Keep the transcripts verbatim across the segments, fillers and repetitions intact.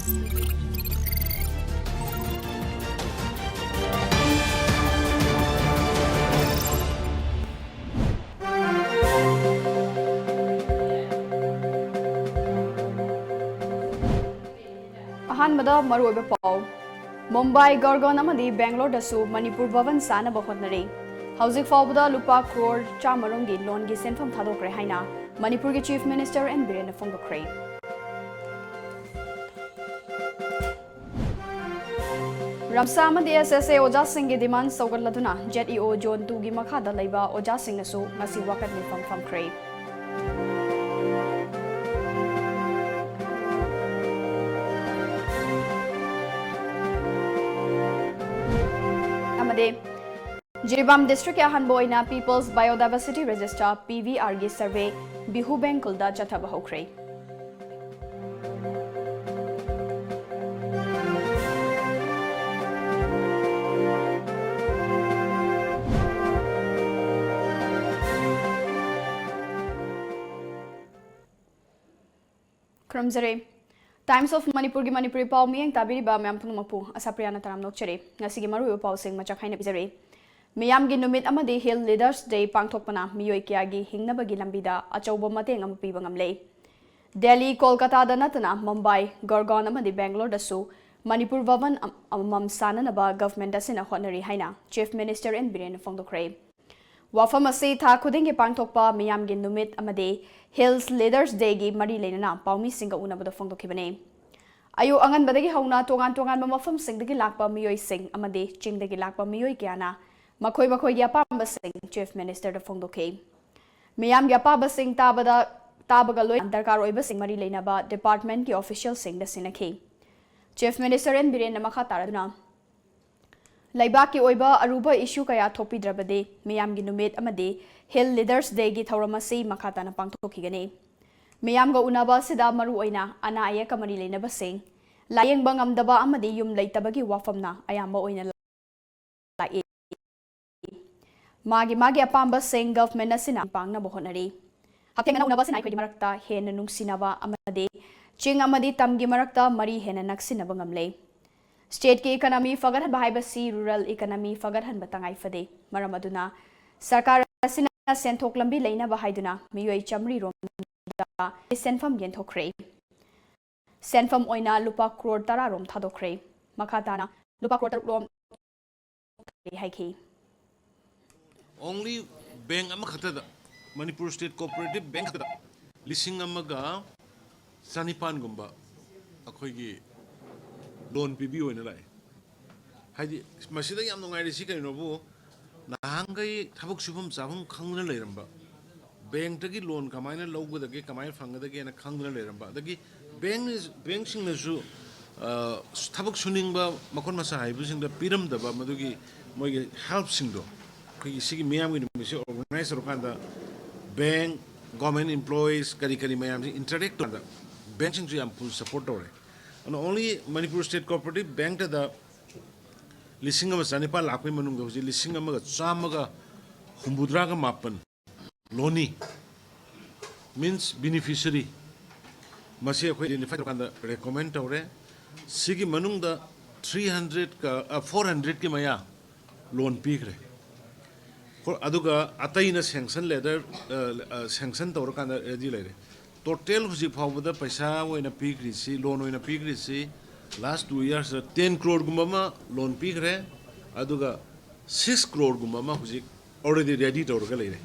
ꯑꯍꯥꯟꯕꯗ ꯃꯔꯨꯑꯣꯏꯕ ꯄꯥꯎ꯫ ꯃꯨꯝꯕꯥꯏ, ꯒꯨꯔꯒꯥꯎꯟ ꯑꯃꯗꯤ ꯕꯦꯡꯒ꯭ꯂꯣꯔꯗꯁꯨ ꯃꯅꯤꯄꯨꯔ ꯚꯕꯟ ꯁꯥꯅꯕ ꯍꯣꯠꯅꯔꯤ꯫ ꯍꯧꯖꯤꯛ ꯐꯥꯎꯕꯗ ꯂꯨꯄꯥ ꯀ꯭ꯔꯣꯔ ꯆꯥꯝꯃ ꯔꯣꯝꯒꯤ ꯂꯣꯟꯒꯤ ꯁꯦꯟꯐꯝ ꯊꯥꯗꯣꯛꯈ꯭ꯔꯦ ꯍꯥꯏꯅ ꯃꯅꯤꯄꯨꯔꯒꯤ ꯆꯤꯐ ꯃꯤꯅꯤꯁꯇꯔ ꯑꯦꯟ ꯕꯤꯔꯦꯟꯅ ꯐꯣꯡꯗꯣꯛꯈ꯭ꯔꯦ꯫ ꯔꯝꯁꯥ ꯑꯃꯗꯤ ꯑꯦꯁ ꯑꯦꯁ ꯑꯦ ꯑꯣꯖꯥꯁꯤꯡꯒꯤ ꯗꯤꯃꯥꯟ ꯁꯧꯒꯠꯂꯗꯨꯅ ꯖꯦꯠ ꯏ ꯑꯣ ꯖꯣꯟ ꯇꯨꯒꯤ ꯃꯈꯥꯗ ꯂꯩꯕ ꯑꯣꯖꯥꯁꯤꯡꯅꯁꯨ ꯉꯁꯤ ꯋꯥꯀꯠ ꯃꯤꯐꯝ ꯐꯝꯈ꯭ꯔꯦ꯫ ꯑꯃꯗꯤ ꯖꯤꯔꯤꯕꯥꯝ ꯗꯤꯁꯇ꯭ꯔꯤꯛꯀꯤ ꯑꯍꯥꯟꯕ ꯑꯣꯏꯅ People's Biodiversity Register, P V ꯑꯥꯔꯒꯤ ꯁꯔꯚꯦ ꯕꯤꯍꯨ ꯕꯦꯡ ꯈꯨꯜꯗ ꯆꯠꯊꯕ ꯍꯧꯈ꯭ꯔꯦ꯫ ꯈꯨꯔꯨꯝꯖꯔꯤ꯫ Times of ꯃꯅꯤꯄꯨꯔꯒꯤ ꯃꯅꯤꯄꯨꯔꯤ ꯄꯥꯎ ꯃꯤꯠꯌꯦꯡ ꯇꯥꯕꯤꯔꯤꯕ ꯃꯌꯥꯝ ꯄꯨꯝꯅꯃꯛꯄꯨ ꯑꯁꯥꯄ꯭ꯔꯤꯌꯥꯅ ꯇꯔꯥꯝꯅ ꯑꯣꯛꯆꯔꯤ꯫ ꯉꯁꯤꯒꯤ ꯃꯔꯨꯑꯣꯏꯕ ꯄꯥꯎꯁꯤꯡ ꯃꯆꯥꯛ ꯍꯥꯏꯅ ꯄꯤꯖꯔꯤ꯫ ꯃꯤꯌꯥꯝꯒꯤ ꯅꯨꯃꯤꯠ ꯑꯃꯗꯤ Hill Leaders Day ꯄꯥꯡꯊꯣꯛꯄꯅ ꯃꯤꯑꯣꯏ ꯀꯌꯥꯒꯤ ꯍꯤꯡꯅꯕꯒꯤ ꯂꯝꯕꯤꯗ ꯑꯆꯧꯕ ꯃꯇꯦꯡ ꯑꯃ ꯄꯤꯕ ꯉꯝꯂꯦ꯫ ꯗꯦꯜꯂꯤ, ꯀꯣꯜꯀꯇꯥꯗ ꯅꯠꯇꯅ ꯃꯨꯝꯕꯥꯏ, ꯒꯨꯔꯒꯥꯎꯟ ꯑꯃꯗꯤ ꯕꯦꯡꯒ꯭ꯂꯣꯔꯗꯁꯨ ꯃꯅꯤꯄꯨꯔ ꯚꯕꯟ ꯑꯝ-, ꯑꯃꯃꯝ ꯁꯥꯅꯅꯕ ꯒꯚꯔꯟꯃꯦꯟꯠ ꯑꯁꯤꯅ ꯍꯣꯠꯅꯔꯤ ꯍꯥꯏꯅ ꯆꯤꯐ ꯃꯤꯅꯤꯁꯇꯔ ꯑꯦꯟ ꯕꯤꯔꯦꯟꯅ ꯐꯣꯡꯗꯣꯛꯈ꯭ꯔꯦ꯫ ꯋꯥꯐꯝ ꯑꯁꯤ ꯊꯥ ꯈꯨꯗꯤꯡꯒꯤ ꯄꯥꯡꯊꯣꯛꯄ ꯃꯤꯌꯥꯝꯒꯤ ꯅꯨꯃꯤꯠ ꯑꯃꯗꯤ Hills Leaders Dayꯒꯤ ꯃꯔꯤ ꯂꯩꯅꯅ ꯄꯥꯎꯃꯤꯁꯤꯡꯒ ꯎꯅꯕꯗ ꯐꯣꯡꯗꯣꯛꯈꯤꯕꯅꯤ꯫ ꯑꯌꯨꯛ ꯑꯉꯟꯕꯗꯒꯤ ꯍꯧꯅ ꯇꯣꯉꯥꯟ ꯇꯣꯉꯥꯟꯕ ꯃꯐꯝꯁꯤꯡꯗꯒꯤ ꯂꯥꯛꯄ ꯃꯤꯑꯣꯏꯁꯤꯡ ꯑꯃꯗꯤ ꯆꯤꯡꯗꯒꯤ ꯂꯥꯛꯄ ꯃꯤꯑꯣꯏ ꯀꯌꯥꯅ ꯃꯈꯣꯏ ꯃꯈꯣꯏꯒꯤ ꯑꯄꯥꯝꯕꯁꯤꯡ ꯆꯤꯐ ꯃꯤꯅꯤꯁꯇꯔꯗ ꯐꯣꯡꯗꯣꯛꯈꯤ꯫ ꯃꯤꯌꯥꯝꯒꯤ ꯑꯄꯥꯝꯕꯁꯤꯡ ꯇꯥꯕꯗ, ꯇꯥꯕꯒ ꯂꯣꯏꯅꯅ ꯗꯔꯀꯥꯔ ꯑꯣꯏꯕꯁꯤꯡ ꯃꯔꯤ ꯂꯩꯅꯕ ꯗꯤꯄꯥꯔꯠꯃꯦꯟꯠꯀꯤ ꯑꯣꯐꯤꯁꯤꯌꯦꯜꯁꯤꯡꯗ ꯁꯤꯟꯅꯈꯤ꯫ ꯆꯤꯐ ꯃꯤꯅꯤꯁꯇꯔ ꯑꯦꯟ ꯕꯤꯔꯦꯟꯅ ꯃꯈꯥ ꯇꯥꯔꯗꯨꯅ, ꯂꯩꯕꯥꯛꯀꯤ ꯑꯣꯏꯕ ꯑꯔꯨꯕ ꯏꯁꯨ ꯀꯌꯥ ꯊꯣꯛꯄꯤꯗ꯭ꯔꯕꯗꯤ ꯃꯤꯌꯥꯝꯒꯤ ꯅꯨꯃꯤꯠ ꯑꯃꯗꯤ Hill Leaders Dayꯒꯤ ꯊꯧꯔꯝ ꯑꯁꯤ ꯃꯈꯥ ꯇꯥꯅ ꯄꯥꯡꯊꯣꯛꯈꯤꯒꯅꯤ꯫ ꯃꯤꯌꯥꯝꯒ ꯎꯅꯕ ꯑꯁꯤꯗ ꯃꯔꯨꯑꯣꯏꯅ ꯑꯅꯥ ꯑꯌꯦꯛꯀ ꯃꯔꯤ ꯂꯩꯅꯕꯁꯤꯡ, ꯂꯥꯌꯦꯡꯕ ꯉꯝꯗꯕ ꯑꯃꯗꯤ ꯌꯨꯝ ꯂꯩꯇꯕꯒꯤ ꯋꯥꯐꯝꯅ ꯑꯌꯥꯝꯕ ꯑꯣꯏꯅ ꯂꯥꯛꯏ꯫ ꯃꯥꯒꯤ ꯃꯥꯒꯤ ꯑꯄꯥꯝꯕꯁꯤꯡ ꯒꯚꯔꯟꯃꯦꯟꯠ ꯑꯁꯤꯅ ꯄꯥꯡꯅꯕ ꯍꯣꯠꯅꯔꯤ꯫ ꯍꯛꯊꯦꯡꯅꯅ ꯎꯅꯕ ꯑꯁꯤꯅ ꯑꯩꯈꯣꯏꯒꯤ ꯃꯔꯛꯇ ꯍꯦꯟꯅ ꯅꯨꯡꯁꯤꯅꯕ ꯑꯃꯗꯤ ꯆꯤꯡ ꯑꯃꯗꯤ ꯇꯝꯒꯤ ꯃꯔꯛꯇ ꯃꯔꯤ ꯍꯦꯟꯅ ꯅꯛꯁꯤꯟꯅꯕ ꯉꯝꯂꯦ꯫ Stateꯀꯤ economy ꯐꯒꯠꯍꯟꯕ ꯍꯥꯏꯕꯁꯤ rural economy ꯐꯒꯠꯍꯟꯕ ꯇꯉꯥꯏ ꯐꯗꯦ꯫ ꯃꯔꯝ ꯑꯗꯨꯅ ꯁꯔꯀꯥꯔ ꯑꯁꯤꯅ ꯁꯦꯟꯊꯣꯛ ꯂꯝꯕꯤ ꯂꯩꯅꯕ ꯍꯥꯏꯗꯨꯅ ꯃꯤꯑꯣꯏ ꯆꯥꯃꯔꯤ ꯔꯣꯝꯗ ꯁꯦꯟꯐꯝ ꯌꯦꯟꯊꯣꯛꯈ꯭ꯔꯦ꯫ ꯁꯦꯟꯐꯝ ꯑꯣꯏꯅ ꯂꯨꯄꯥ ꯀ꯭ꯔꯣꯔ ꯇꯔꯥ ꯔꯣꯝ ꯊꯥꯗꯣꯛꯈ꯭ꯔꯦ꯫ ꯃꯈꯥ ꯇꯥꯅ ꯂꯨꯄꯥ ꯀ꯭ꯔꯣꯔ ꯇꯔꯨꯛ ꯔꯣꯝ ꯍꯥꯏꯈꯤ꯫ Only bank ꯑꯃꯈꯛꯇꯗ, Manipur State Cooperative Bank ꯈꯛꯇꯗ ꯂꯤꯁꯤꯡ ꯑꯃꯒ ꯆꯅꯤꯄꯥꯟꯒꯨꯝꯕ ꯑꯩꯈꯣꯏꯒꯤ loan ꯄꯤꯕꯤꯌꯣꯅ ꯂꯥꯛꯑꯦ꯫ ꯍꯥꯏꯗꯤ, ꯃꯁꯤꯗ ꯌꯥꯝ ꯅꯨꯡꯉꯥꯏꯔꯤꯁꯤ ꯀꯩꯅꯣꯕꯨ, ꯅꯍꯥꯟꯈꯩ ꯊꯕꯛ ꯁꯨꯐꯝ ꯆꯥꯐꯝ ꯈꯪꯗꯅ ꯂꯩꯔꯝꯕ, bankꯇꯒꯤ loan ꯀꯃꯥꯏꯅ ꯂꯧꯒꯗꯒꯦ, ꯀꯃꯥꯏꯅ ꯐꯪꯒꯗꯒꯦꯅ ꯈꯪꯗꯅ ꯂꯩꯔꯝꯕ, ꯑꯗꯒꯤ bank, bankꯁꯤꯡꯅꯁꯨ, ꯑ, ꯊꯕꯛ ꯁꯨꯅꯤꯡꯕ ꯃꯈꯣꯏ ꯃꯁꯥ ꯍꯩꯕꯁꯤꯡꯗ ꯄꯤꯔꯝꯗꯕ ꯃꯗꯨꯒꯤ ꯃꯣꯏꯒꯤ helpꯁꯤꯡꯗꯣ, ꯑꯩꯈꯣꯏꯒꯤ ꯁꯤꯒꯤ ꯃꯤꯌꯥꯝꯒꯤ ꯅꯨꯃꯤꯠꯁꯤ organize ꯇꯧꯔꯀꯥꯟꯗ bank, government employees, ꯀꯔꯤ ꯀꯔꯤ ꯃꯌꯥꯝꯁꯤ interact ꯇꯧꯔꯀꯥꯟꯗ bankꯁꯤꯡꯁꯨ ꯌꯥꯝ full support ꯇꯧꯔꯦ꯫ ꯑꯗꯨꯅ only ꯃꯅꯤꯄꯨꯔ State Cooperative Bankꯇꯗ ꯂꯤꯁꯤꯡ ꯑꯃ ꯆꯅꯤꯄꯥꯟ ꯂꯥꯛꯄꯒꯤ ꯃꯅꯨꯡꯗ ꯍꯧꯖꯤꯛ ꯂꯤꯁꯤꯡ ꯑꯃꯒ ꯆꯥꯝꯃꯒ ꯍꯨꯝꯐꯨꯇꯔꯥꯒ ꯃꯥꯄꯟ loanee, means beneficiary, ꯃꯁꯤ ꯑꯩꯈꯣꯏ identify ꯇꯧꯔꯀꯥꯟꯗ recommend ꯇꯧꯔꯦ꯫ ꯁꯤꯒꯤ ꯃꯅꯨꯡꯗ three hundredꯀ, ꯑ, four hundredꯀꯤ ꯃꯌꯥ loan ꯄꯤꯈ꯭ꯔꯦ꯫ ꯀꯣ-, ꯑꯗꯨꯒ ꯑꯇꯩꯅ sanction letter, ꯑ, ꯑ, sanction ꯇꯧꯔꯀꯥꯟꯗ ready ꯂꯩꯔꯦ꯫ Total ꯍꯧꯖꯤꯛ ꯐꯥꯎꯕꯗ ꯄꯩꯁꯥ ꯑꯣꯏꯅ ꯄꯤꯈ꯭ꯔꯤꯁꯤ, loan ꯑꯣꯏꯅ ꯄꯤꯈ꯭ꯔꯤꯁꯤ, last two yearsꯇ ten crore ꯒꯨꯝꯕ ꯑꯃ loan ꯄꯤꯈ꯭ꯔꯦ, ꯑꯗꯨꯒ six crore ꯒꯨꯝꯕ ꯑꯃ ꯍꯧꯖꯤꯛ already ready ꯇꯧꯔꯒ ꯂꯩꯔꯦ꯫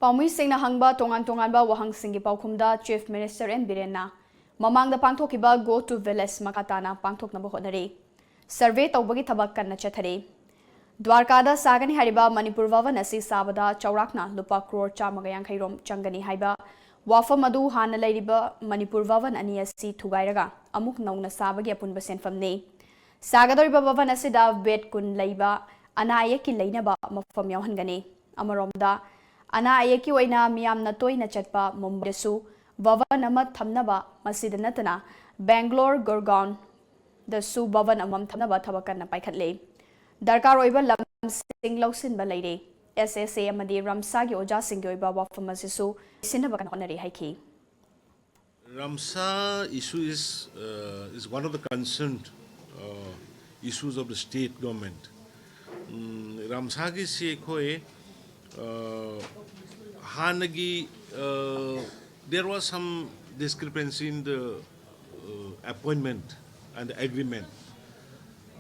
ꯄꯥꯎꯃꯤꯁꯤꯡꯅ ꯍꯪꯕ ꯇꯣꯉꯥꯟ ꯇꯣꯉꯥꯟꯕ ꯋꯥꯍꯪꯁꯤꯡꯒꯤ ꯄꯥꯎꯈꯨꯝꯗ Chief Minister N ꯕꯤꯔꯦꯟꯅ ꯃꯃꯥꯡꯗ ꯄꯥꯡꯊꯣꯛꯈꯤꯕ Go to Village ꯃꯈꯥ ꯇꯥꯅ ꯄꯥꯡꯊꯣꯛꯅꯕ ꯍꯣꯠꯅꯔꯤ꯫ Survey ꯇꯧꯕꯒꯤ ꯊꯕꯛ ꯀꯟꯅ ꯆꯠꯊꯔꯤ꯫ ꯗ꯭ꯋꯥꯔꯀꯥꯗ ꯁꯥꯒꯅꯤ ꯍꯥꯏꯔꯤꯕ ꯃꯅꯤꯄꯨꯔ ꯚꯕꯟ ꯑꯁꯤ ꯁꯥꯕꯗ ꯆꯥꯎꯔꯥꯛꯅ ꯂꯨꯄꯥ ꯀ꯭ꯔꯣꯔ ꯆꯥꯝꯃꯒ ꯌꯥꯡꯈꯩ ꯔꯣꯝ ꯆꯪꯒꯅꯤ ꯍꯥꯏꯕ ꯋꯥꯐꯝ ꯑꯗꯨ ꯍꯥꯟꯅ ꯂꯩꯔꯤꯕ ꯃꯅꯤꯄꯨꯔ ꯚꯕꯟ ꯑꯅꯤ ꯑꯁꯤ ꯊꯨꯒꯥꯏꯔꯒ ꯑꯃꯨꯛ ꯅꯧꯅ ꯁꯥꯕꯒꯤ ꯑꯄꯨꯟꯕ ꯁꯦꯟꯐꯝꯅꯤ꯫ ꯁꯥꯒꯗꯧꯔꯤꯕ ꯚꯕꯟ ꯑꯁꯤꯗ bed ꯀꯨꯟ ꯂꯩꯕ ꯑꯅꯥ ꯑꯌꯦꯛꯀꯤ ꯂꯩꯅꯕ ꯃꯐꯝ ꯌꯥꯎꯍꯟꯒꯅꯤ꯫ ꯑꯃꯔꯣꯝꯗ, ꯑꯅꯥ ꯑꯌꯦꯛꯀꯤ ꯑꯣꯏꯅ ꯃꯤꯌꯥꯝꯅ ꯇꯣꯏꯅ ꯆꯠꯄ ꯃꯨꯝꯕꯥꯏꯗꯁꯨ ꯚꯕꯟ ꯑꯃ ꯊꯝꯅꯕ, ꯃꯁꯤꯗ ꯅꯠꯇꯅ ꯕꯦꯡꯒ꯭ꯂꯣꯔ, ꯒꯨꯔꯒꯥꯎꯟꯗꯁꯨ ꯚꯕꯟ ꯑꯃꯃꯝ ꯊꯝꯅꯕ ꯊꯕꯛ ꯀꯟꯅ ꯄꯥꯏꯈꯠꯂꯤ꯫ ꯗꯔꯀꯥꯔ ꯑꯣꯏꯕ ꯂꯝꯁꯤꯡ ꯂꯧꯁꯤꯟꯕ ꯂꯩꯔꯦ꯫ S S A ꯑꯃꯗꯤ ꯔꯝꯁꯥꯒꯤ ꯑꯣꯖꯥꯁꯤꯡꯒꯤ ꯑꯣꯏꯕ ꯋꯥꯐꯝ ꯑꯁꯤꯁꯨ ꯁꯤꯟꯅꯕ ꯀꯟꯅ ꯍꯣꯠꯅꯔꯤ ꯍꯥꯏꯈꯤ꯫ Ramsa issue is, uh, is one of the concerned, uh, issues of the state government. ꯎꯝ, ꯔꯥꯝꯁꯥꯒꯤꯁꯤ ꯑꯩꯈꯣꯏ, uh, ꯍꯥꯟꯅꯒꯤ, uh, there was some discrepancy in the, uh, appointment and the agreement.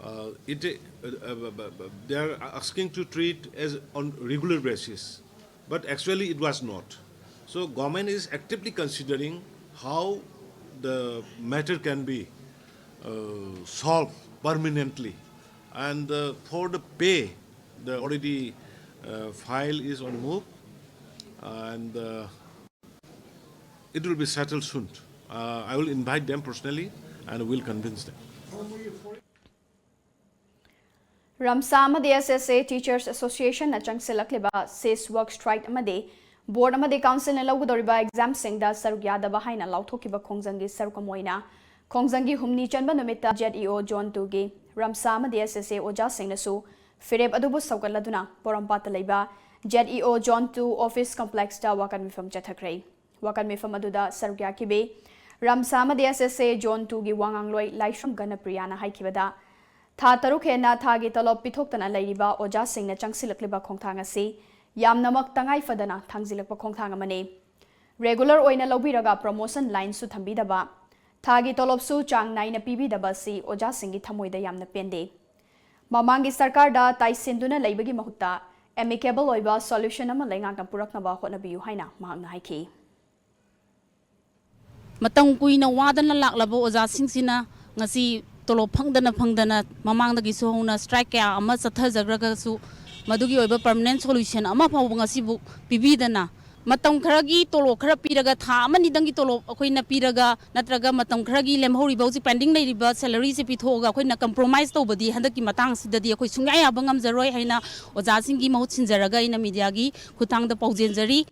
Uh, it, uh, uh, uh, uh, they are asking to treat as on regular basis, but actually it was not. So government is actively considering how the matter can be, uh, solved permanently. And, uh, for the pay, the already, uh, file is on move, and, uh, it will be settled soon. Uh, I will invite them personally and will convince them. ꯔꯥꯝꯁꯥ ꯑꯃꯗꯤ S S A Teachers Association ꯅ ꯆꯪꯁꯤꯜꯂꯛꯂꯤꯕ cease work strike ꯑꯃꯗꯤ board ꯑꯃꯗꯤ council ꯅ ꯂꯧꯒꯗꯧꯔꯤꯕ exam ꯁꯤꯡꯗ ꯁꯔꯨꯛ ꯌꯥꯗꯕ ꯍꯥꯏꯅ ꯂꯥꯎꯊꯣꯛꯈꯤꯕ ꯈꯣꯡꯖꯪꯒꯤ ꯁꯔꯨꯛ ꯑꯃ ꯑꯣꯏꯅ ꯈꯣꯡꯖꯪꯒꯤ ꯍꯨꯝꯅꯤ ꯆꯟꯕ ꯅꯨꯃꯤꯠꯇ Z E O Zone two ꯒꯤ ꯔꯥꯝꯁꯥ ꯑꯃꯗꯤ S S A ꯑꯣꯖꯥꯁꯤꯡꯅꯁꯨ ꯐꯤꯔꯦꯞ ꯑꯗꯨꯕꯨ ꯁꯧꯒꯠꯂꯗꯨꯅ ꯄꯣꯔꯣꯝꯄꯥꯠꯇ ꯂꯩꯕ Z E O Zone two office complex ꯇ ꯋꯥꯀꯠ ꯃꯤꯐꯝ ꯆꯠꯊꯈ꯭ꯔꯦ꯫ ꯋꯥꯀꯠ ꯃꯤꯐꯝ ꯑꯗꯨꯗ ꯁꯔꯨꯛ ꯌꯥꯈꯤꯕꯤ ꯔꯥꯝꯁꯥ ꯑꯃꯗꯤ S S A Zone two ꯒꯤ ꯋꯥꯉꯥꯡꯂꯣꯏ ꯂꯥꯏꯁ꯭ꯔꯝ ꯒꯅꯄ꯭ꯔꯤꯌꯥꯅ ꯍꯥꯏꯈꯤꯕꯗ, ꯊꯥ ꯇꯔꯨꯛ ꯍꯦꯟꯅ ꯊꯥꯒꯤ ꯇꯣꯂꯣꯞ ꯄꯤꯊꯣꯛꯇꯅ ꯂꯩꯔꯤꯕ ꯑꯣꯖꯥꯁꯤꯡꯅ ꯆꯪꯁꯤꯜꯂꯛꯂꯤꯕ ꯈꯣꯡꯊꯥꯡ ꯑꯁꯤ ꯌꯥꯝꯅꯃꯛ ꯇꯉꯥꯏ ꯐꯗꯅ ꯊꯥꯡꯖꯤꯜꯂꯛꯄ ꯈꯣꯡꯊꯥꯡ ꯑꯃꯅꯤ꯫ Regular ꯑꯣꯏꯅ ꯂꯧꯕꯤꯔꯒ promotion line ꯁꯨ ꯊꯝꯕꯤꯗꯕ, ꯊꯥꯒꯤ ꯇꯣꯂꯣꯞꯁꯨ ꯆꯥꯡ ꯅꯥꯏꯅ ꯄꯤꯕꯤꯗꯕ ꯑꯁꯤ ꯑꯣꯖꯥꯁꯤꯡꯒꯤ ꯊꯃꯣꯏꯗ ꯌꯥꯝꯅ ꯄꯦꯟꯗꯦ꯫ ꯃꯃꯥꯡꯒꯤ ꯁꯔꯀꯥꯔꯗ ꯇꯥꯏꯁꯤꯟꯗꯨꯅ ꯂꯩꯕꯒꯤ ꯃꯍꯨꯠꯇ amicable ꯑꯣꯏꯕ solution ꯑꯃ ꯂꯩꯉꯥꯛꯅ ꯄꯨꯔꯛꯅꯕ ꯍꯣꯠꯅꯕꯤꯌꯨ ꯍꯥꯏꯅ ꯃꯍꯥꯛꯅ ꯍꯥꯏꯈꯤ꯫ ꯃꯇꯝ ꯀꯨꯏꯅ ꯋꯥꯗꯅ ꯂꯥꯛꯂꯕ ꯑꯣꯖꯥꯁꯤꯡꯁꯤꯅ ꯉꯁꯤ ꯇꯣꯂꯣꯞ ꯐꯪꯗꯅ ꯐꯪꯗꯅ ꯃꯃꯥꯡꯗꯒꯤꯁꯨ ꯍꯧꯅ strike ꯀꯌꯥ ꯑꯃ ꯆꯠꯊꯖꯈ꯭ꯔꯒꯁꯨ ꯃꯗꯨꯒꯤ ꯑꯣꯏꯕ permanent solution ꯑꯃ ꯐꯥꯎꯕ ꯉꯁꯤꯕꯨ ꯄꯤꯕꯤꯗꯅ, ꯃꯇꯝ ꯈꯔꯒꯤ ꯇꯣꯂꯣꯞ ꯈꯔ ꯄꯤꯔꯒ, ꯊꯥ ꯑꯃ ꯑꯅꯤꯗꯪꯒꯤ ꯇꯣꯂꯣꯞ ꯑꯩꯈꯣꯏꯅ ꯄꯤꯔꯒ, ꯅꯠꯇ꯭ꯔꯒ ꯃꯇꯝ ꯈꯔꯒꯤ ꯂꯦꯝꯍꯧꯔꯤꯕ, ꯍꯧꯖꯤꯛ pending ꯂꯩꯔꯤꯕ salary ꯁꯦ ꯄꯤꯊꯣꯛꯑꯒ ꯑꯩꯈꯣꯏꯅ compromise ꯇꯧꯕꯗꯤ ꯍꯟꯗꯛꯀꯤ ꯃꯇꯥꯡ ꯑꯁꯤꯗꯗꯤ ꯑꯩꯈꯣꯏ ꯁꯨꯡꯌꯥ ꯌꯥꯕ ꯉꯝꯖꯔꯣꯏ ꯍꯥꯏꯅ ꯑꯣꯖꯥꯁꯤꯡꯒꯤ ꯃꯍꯨꯠ ꯁꯤꯟꯖꯔꯒ ꯑꯩꯅ media ꯒꯤ ꯈꯨꯠꯊꯥꯡꯗ ꯄꯥꯎꯖꯦꯟꯖꯔꯤ꯫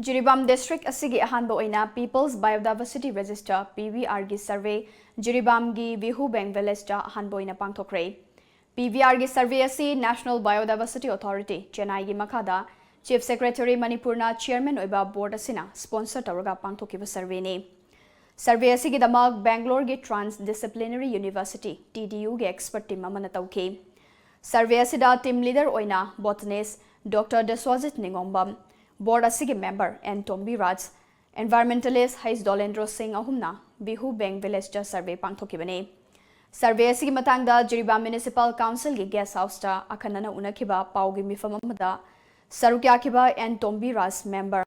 ꯖꯤꯔꯤꯕꯥꯝ district ꯑꯁꯤꯒꯤ ꯑꯍꯥꯟꯕ ꯑꯣꯏꯅ People's Biodiversity Register, P B R ꯒꯤ survey ꯖꯤꯔꯤꯕꯥꯝꯒꯤ ꯚꯤꯍꯨꯕꯦꯡ village ꯇ ꯑꯍꯥꯟꯕ ꯑꯣꯏꯅ ꯄꯥꯡꯊꯣꯛꯈ꯭ꯔꯦ꯫ P B R ꯒꯤ survey ꯑꯁꯤ National Biodiversity Authority, ꯆꯦꯟꯅꯥꯏꯒꯤ ꯃꯈꯥꯗ Chief Secretary ꯃꯅꯤꯄꯨꯔꯅ chairman ꯑꯣꯏꯕ board ꯑꯁꯤꯅ sponsor ꯇꯧꯔꯒ ꯄꯥꯡꯊꯣꯛꯈꯤꯕ surveyꯅꯤ꯫ Survey ꯑꯁꯤꯒꯤꯗꯃꯛ ꯕꯦꯡꯒ꯭ꯂꯣꯔꯒꯤ Trans Disciplinary University, TDUꯒꯤ expert team ꯑꯃꯅ ꯇꯧꯈꯤ꯫ Survey ꯑꯁꯤꯗ team leader ꯑꯣꯏꯅ botanist Doctor ꯗꯁ꯭ꯋꯥꯖꯤꯠ ꯅꯤꯉꯣꯝꯕꯝ, board ꯑꯁꯤꯒꯤ member N ꯇꯣꯝꯕꯤꯔꯥꯖ, environmentalist H ꯗꯣꯂꯦꯟꯗ꯭ꯔꯣ ꯁꯤꯡ ꯑꯍꯨꯝꯅ ꯕꯤꯍꯨ ꯕꯦꯡ villageꯇ survey ꯄꯥꯡꯊꯣꯛꯈꯤꯕꯅꯤ꯫ Survey ꯑꯁꯤꯒꯤ ꯃꯇꯥꯡꯗ ꯖꯤꯔꯤꯕꯥꯝ Municipal Councilꯒꯤ guest houseꯇ ꯑꯈꯟꯅꯅ ꯎꯅꯈꯤꯕ ꯄꯥꯎꯒꯤ ꯃꯤꯐꯝ ꯑꯃꯗ ꯁꯔꯨꯛ ꯌꯥꯈꯤꯕ N Tombiraj, member,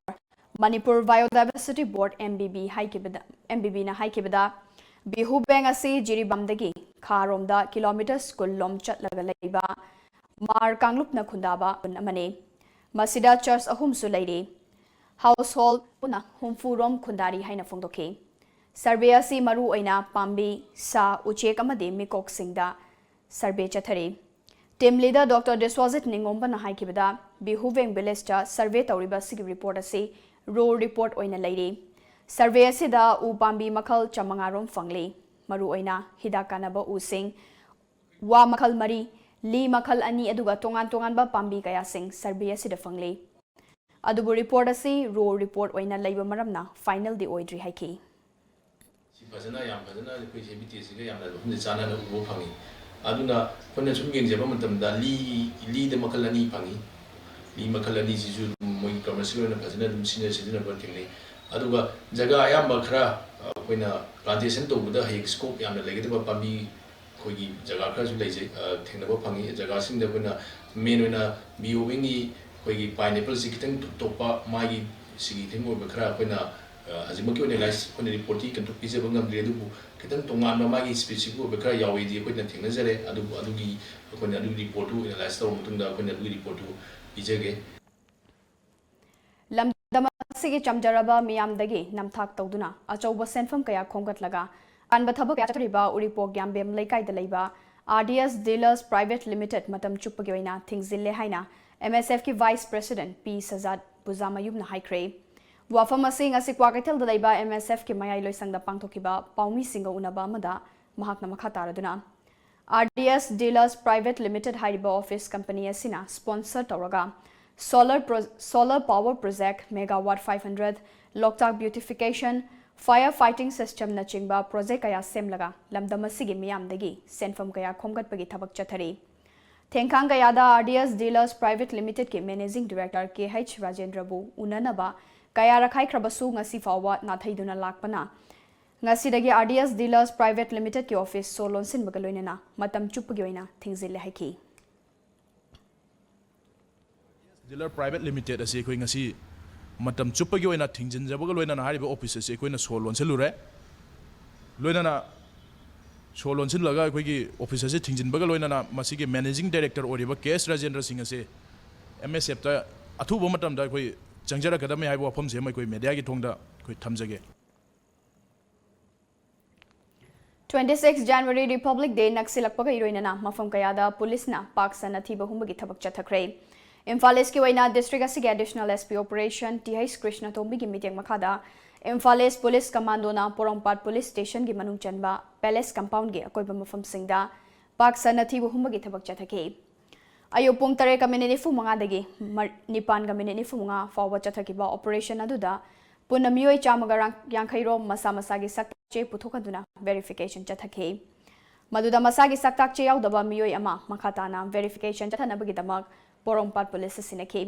Manipur Biodiversity Board, MBB ꯍꯥꯏꯈꯤꯕꯗ, MBBꯅ ꯍꯥꯏꯈꯤꯕꯗ, ꯕꯤꯍꯨ ꯕꯦꯡ ꯑꯁꯤ ꯖꯤꯔꯤꯕꯥꯝꯗꯒꯤ ꯈꯥꯔꯣꯝꯗ kilometres ꯀꯨꯟ ꯂꯣꯝ ꯆꯠꯂꯒ ꯂꯩꯕ ꯃꯥꯔ ꯀꯥꯡꯂꯨꯞꯅ ꯈꯨꯟꯗꯥꯕ ꯈꯨꯟ ꯑꯃꯅꯤ꯫ ꯃꯁꯤꯗ church ꯑꯍꯨꯝꯁꯨ ꯂꯩꯔꯤ꯫ Household ꯄꯨꯟꯅ ꯍꯨꯝꯐꯨ ꯔꯣꯝ ꯈꯨꯟꯗꯥꯔꯤ ꯍꯥꯏꯅ ꯐꯣꯡꯗꯣꯛꯈꯤ꯫ Survey ꯑꯁꯤ ꯃꯔꯨ ꯑꯣꯏꯅ ꯄꯥꯝꯕꯤ, ꯁꯥ, ꯎꯆꯦꯛ ꯑꯃꯗꯤ ꯃꯤꯀꯣꯛꯁꯤꯡꯗ survey ꯆꯠꯊꯔꯤ꯫ Team leader Doctor ꯗꯤꯁ꯭ꯋꯥꯖꯤꯠ ꯅꯤꯉꯣꯝꯕꯅ ꯍꯥꯏꯈꯤꯕꯗ, ꯕꯤꯍꯨꯕꯦꯡ villageꯇ survey ꯇꯧꯔꯤꯕ ꯑꯁꯤꯒꯤ report ꯑꯁꯤ raw report ꯑꯣꯏꯅ ꯂꯩꯔꯤ꯫ Survey ꯑꯁꯤꯗ ꯎ ꯄꯥꯝꯕꯤ ꯃꯈꯜ ꯆꯥꯃꯉꯥ ꯔꯣꯝ ꯐꯪꯂꯤ꯫ ꯃꯔꯨ ꯑꯣꯏꯅ ꯍꯤꯗꯥꯛ ꯀꯥꯟꯅꯕ ꯎꯁꯤꯡ, ꯋꯥ ꯃꯈꯜ ꯃꯔꯤ, ꯂꯤ ꯃꯈꯜ ꯑꯅꯤ, ꯑꯗꯨꯒ ꯇꯣꯉꯥꯟ ꯇꯣꯉꯥꯟꯕ ꯄꯥꯝꯕꯤ ꯀꯌꯥꯁꯤꯡ survey ꯑꯁꯤꯗ ꯐꯪꯂꯤ꯫ ꯑꯗꯨꯕꯨ report ꯑꯁꯤ raw report ꯑꯣꯏꯅ ꯂꯩꯕ ꯃꯔꯝꯅ finalꯗꯤ ꯑꯣꯏꯗ꯭ꯔꯤ ꯍꯥꯏꯈꯤ꯫ ꯁꯤ ꯐꯖꯅ, ꯌꯥꯝ ꯐꯖꯅ ꯑꯩꯈꯣꯏ ꯍꯦꯕꯤꯇꯦꯠꯁꯤꯒ ꯌꯥꯝꯅ ꯃꯐꯝꯁꯦ ꯆꯥꯟꯅꯅ ꯎꯕ ꯐꯪꯉꯤ꯫ ꯑꯗꯨꯅ ꯑꯩꯈꯣꯏꯅ ꯁꯨꯝ ꯌꯦꯡꯖꯕ ꯃꯇꯝꯗ ꯂꯤ, ꯂꯤꯗ ꯃꯈꯜ ꯑꯅꯤ ꯐꯪꯉꯤ꯫ ꯂꯤ ꯃꯈꯜ ꯑꯅꯤꯁꯤꯁꯨ ꯑꯗꯨꯝ ꯃꯣꯏꯒꯤ commercial ꯑꯣꯏꯅ ꯐꯖꯅ ꯑꯗꯨꯝ ꯁꯤꯖꯤꯟꯅ-, ꯁꯤꯖꯤꯟꯅꯕ ꯊꯦꯡꯅꯩ꯫ ꯑꯗꯨꯒ ꯖꯒꯥ ꯑꯌꯥꯝꯕ ꯈꯔ, ꯑ, ꯑꯩꯈꯣꯏꯅ plantation ꯇꯧꯕꯗ ꯍꯌꯦꯡ scope ꯌꯥꯝꯅ ꯂꯩꯒꯗꯕ ꯄꯥꯝꯕꯤ ꯑꯩꯈꯣꯏꯒꯤ ꯖꯒꯥ ꯈꯔꯁꯨ ꯂꯩꯖꯩ, ꯑ, ꯊꯦꯡꯅꯕ ꯐꯪꯉꯤ꯫ ꯖꯒꯥꯁꯤꯡꯗ ꯑꯩꯈꯣꯏꯅ main ꯑꯣꯏꯅ ꯕꯤꯍꯨꯕꯦꯡꯒꯤ ꯑꯩꯈꯣꯏꯒꯤ pineappleꯁꯤ ꯈꯤꯇꯪ ꯇꯣꯞ ꯇꯣꯞꯄ ꯃꯥꯒꯤ ꯁꯤꯒꯤ theme ꯑꯣꯏꯕ ꯈꯔ ꯑꯩꯈꯣꯏꯅ, ꯑ, ꯍꯧꯖꯤꯛꯃꯛꯀꯤ ꯑꯣꯏꯅ analysis ꯑꯩꯈꯣꯏꯅ reportꯇꯤ ꯀꯩꯅꯣ ꯄꯤꯖꯕ ꯉꯝꯗ꯭ꯔꯤ, ꯑꯗꯨꯕꯨ ꯈꯤꯇꯪ ꯇꯣꯉꯥꯟꯕ ꯃꯥꯒꯤ specific ꯑꯣꯏꯕ ꯈꯔ ꯌꯥꯎꯋꯦꯗꯤ ꯑꯩꯈꯣꯏꯅ ꯊꯦꯡꯅꯖꯔꯦ꯫ ꯑꯗꯨꯕꯨ ꯑꯗꯨꯒꯤ ꯑꯩꯈꯣꯏꯅ ꯑꯗꯨꯒꯤ reportꯇꯨ analyse ꯇꯧꯔꯕ ꯃꯇꯨꯡꯗ ꯑꯩꯈꯣꯏꯅ ꯑꯗꯨꯒꯤ reportꯇꯨ ꯄꯤꯖꯒꯦ꯫ ꯂꯝꯗꯝ ꯑꯁꯤꯒꯤ ꯆꯝꯖꯔꯕ ꯃꯤꯌꯥꯝꯗꯒꯤ ꯅꯝꯊꯥꯛ ꯇꯧꯗꯨꯅ ꯑꯆꯧꯕ ꯁꯦꯟꯐꯝ ꯀꯌꯥ ꯈꯣꯝꯒꯠꯂꯒ ꯑꯀꯟꯕ ꯊꯕꯛ ꯀꯌꯥ ꯆꯠꯊꯔꯤꯕ ꯎꯔꯤꯄꯣꯛ ꯌꯥꯝꯕꯦꯝ ꯂꯩꯀꯥꯏꯗ ꯂꯩꯕ RDS Dealers Private Limited ꯃꯇꯝ ꯆꯨꯞꯄꯒꯤ ꯑꯣꯏꯅ ꯊꯤꯡꯖꯤꯜꯂꯦ ꯍꯥꯏꯅ MSFꯀꯤ Vice President P ꯁꯖꯥꯗ ꯄꯨꯖꯥꯃꯌꯨꯝꯅ ꯍꯥꯏꯈ꯭ꯔꯦ꯫ ꯋꯥꯐꯝ ꯑꯁꯤ ꯉꯁꯤ ꯀ꯭ꯋꯥꯀꯩꯊꯦꯜꯗ ꯂꯩꯕ MSFꯀꯤ ꯃꯌꯥꯏ ꯂꯣꯏꯁꯪꯗ ꯄꯥꯡꯊꯣꯛꯈꯤꯕ ꯄꯥꯎꯃꯤꯁꯤꯡꯒ ꯎꯅꯕ ꯑꯃꯗ ꯃꯍꯥꯛꯅ ꯃꯈꯥ ꯇꯥꯔꯗꯨꯅ, RDS Dealers Private Limited ꯍꯥꯏꯔꯤꯕ office company ꯑꯁꯤꯅ sponsor ꯇꯧꯔꯒ solar, pro, solar power project megawatt five hundred, ꯂꯣꯛꯇꯥꯛ beautification, fire fighting system ꯅꯆꯤꯡꯕ project ꯀꯌꯥ ꯁꯦꯝꯂꯒ ꯂꯝꯗꯝ ꯑꯁꯤꯒꯤ ꯃꯤꯌꯥꯝꯗꯒꯤ ꯁꯦꯟꯐꯝ ꯀꯌꯥ ꯈꯣꯝꯒꯠꯄꯒꯤ ꯊꯕꯛ ꯆꯠꯊꯔꯤ꯫ ꯊꯦꯡꯈꯥꯡ ꯀꯌꯥꯗ R D S Dealers Private Limited ꯀꯤ Managing Director K H ꯔꯥꯖꯦꯟꯗ꯭ꯔꯕꯨ ꯎꯅꯅꯕ ꯀꯌꯥ ꯔꯈꯥꯏꯈ꯭ꯔꯕꯁꯨ ꯉꯁꯤ ꯐꯥꯎꯕ ꯅꯥꯊꯩꯗꯨꯅ ꯂꯥꯛꯄꯅ ꯉꯁꯤꯗꯒꯤ R D S Dealers Private Limited ꯀꯤ office ꯁꯣ ꯂꯣꯟꯁꯤꯟꯕꯒ ꯂꯣꯏꯅꯅ ꯃꯇꯝ ꯆꯨꯞꯄꯒꯤ ꯑꯣꯏꯅ ꯊꯤꯡꯖꯤꯜꯂꯦ ꯍꯥꯏꯈꯤ꯫ Dealer Private Limited ꯑꯁꯤ ꯑꯩꯈꯣꯏ ꯉꯁꯤ ꯃꯇꯝ ꯆꯨꯞꯄꯒꯤ ꯑꯣꯏꯅ ꯊꯤꯡꯖꯤꯟꯖꯕꯒ ꯂꯣꯏꯅꯅ ꯍꯥꯏꯔꯤꯕ office ꯑꯁꯤ ꯑꯩꯈꯣꯏꯅ ꯁꯣ ꯂꯣꯟꯁꯤꯜꯂꯨꯔꯦ꯫ ꯂꯣꯏꯅꯅ ꯁꯣ ꯂꯣꯟꯁꯤꯜꯂꯒ ꯑꯩꯈꯣꯏꯒꯤ office ꯑꯁꯤ ꯊꯤꯡꯖꯤꯟꯕꯒ ꯂꯣꯏꯅꯅ ꯃꯁꯤꯒꯤ Managing Director ꯑꯣꯏꯔꯤꯕ K H ꯔꯥꯖꯦꯟꯗ꯭ꯔ ꯁꯤꯡ ꯑꯁꯤ M S F ꯇ ꯑꯊꯨꯕ ꯃꯇꯝꯗ ꯑꯩꯈꯣꯏ ꯆꯪꯖꯔꯛꯀꯗꯕꯅꯤ ꯍꯥꯏꯕ ꯋꯥꯐꯝꯁꯤ ꯑꯃ ꯑꯩꯈꯣꯏ media ꯒꯤ ꯊꯣꯡꯗ ꯑꯩꯈꯣꯏ ꯊꯝꯖꯒꯦ꯫ Twenty six January Republic Day ꯅꯛꯁꯤꯜꯂꯛꯄꯒ ꯏꯔꯣꯏꯅꯅ ꯃꯐꯝ ꯀꯌꯥꯗ ꯄꯨꯂꯤꯁꯅ ꯄꯥꯛ ꯁꯟꯅ ꯊꯤꯕ ꯍꯨꯝꯕꯒꯤ ꯊꯕꯛ ꯆꯠꯊꯈ꯭ꯔꯦ꯫ ꯏꯝꯐꯥꯜ East ꯀꯤ ꯑꯣꯏꯅ district ꯑꯁꯤꯒꯤ Additional S P Operation T H ꯀ꯭ꯔꯤꯁꯅꯇꯣꯝꯕꯤꯒꯤ ꯃꯤꯠꯌꯦꯡ ꯃꯈꯥꯗ ꯏꯝꯐꯥꯜ East Police Commando ꯅ ꯄꯣꯔꯣꯝꯄꯥꯠ Police Station ꯒꯤ ꯃꯅꯨꯡ ꯆꯟꯕ Palace Compound ꯒꯤ ꯑꯀꯣꯏꯕ ꯃꯐꯝꯁꯤꯡꯗ ꯄꯥꯛ ꯁꯟꯅ ꯊꯤꯕ ꯍꯨꯝꯕꯒꯤ ꯊꯕꯛ ꯆꯠꯊꯈꯤ꯫ ꯑꯌꯨꯛ ꯄꯨꯡ ꯇꯔꯦꯠꯀ minute ꯅꯤꯐꯨ ꯃꯉꯥꯗꯒꯤ ꯃꯔ-, ꯅꯤꯄꯥꯟꯒ minute ꯅꯤꯐꯨ ꯃꯉꯥ ꯐꯥꯎꯕ ꯆꯠꯊꯈꯤꯕ operation ꯑꯗꯨꯗ ꯄꯨꯟꯅ ꯃꯤꯑꯣꯏ ꯆꯥꯝꯃꯒ ꯌꯥꯡꯈꯩ ꯔꯣꯝ ꯃꯁꯥ ꯃꯁꯥꯒꯤ ꯁꯛꯇꯥꯛ ꯆꯦ ꯄꯨꯊꯣꯛꯍꯟꯗꯨꯅ verification ꯆꯠꯊꯈꯤ꯫ ꯃꯗꯨꯗ ꯃꯁꯥꯒꯤ ꯁꯛꯇꯥꯛ ꯆꯦ ꯌꯥꯎꯗꯕ ꯃꯤꯑꯣꯏ ꯑꯃ ꯃꯈꯥ ꯇꯥꯅ verification ꯆꯠꯊꯅꯕꯒꯤꯗꯃꯛ ꯄꯣꯔꯣꯝꯄꯥꯠ ꯄꯨꯂꯤꯁꯇ ꯁꯤꯟꯅꯈꯤ꯫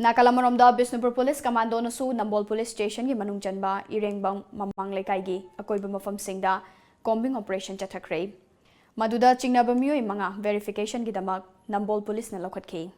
ꯅꯥꯀꯜ ꯑꯃꯔꯣꯝꯗ ꯕꯤꯁꯅꯨꯄꯨꯔ ꯄꯨꯂꯤꯁ ꯀꯃꯥꯟꯗꯣꯅꯁꯨ ꯅꯝꯕꯣꯜ ꯄꯨꯂꯤꯁ ꯁ꯭ꯇꯦꯁꯟꯒꯤ ꯃꯅꯨꯡ ꯆꯟꯕ ꯏꯔꯦꯡꯕꯝ ꯃꯃꯥꯡ ꯂꯩꯀꯥꯏꯒꯤ ꯑꯀꯣꯏꯕ ꯃꯐꯝꯁꯤꯡꯗ combing operation ꯆꯠꯊꯈ꯭ꯔꯦ꯫ ꯃꯗꯨꯗ ꯆꯤꯡꯅꯕ ꯃꯤꯑꯣꯏ ꯃꯉꯥ verification ꯒꯤꯗꯃꯛ ꯅꯝꯕꯣꯜ ꯄꯨꯂꯤꯁꯅ ꯂꯧꯈꯠꯈꯤ꯫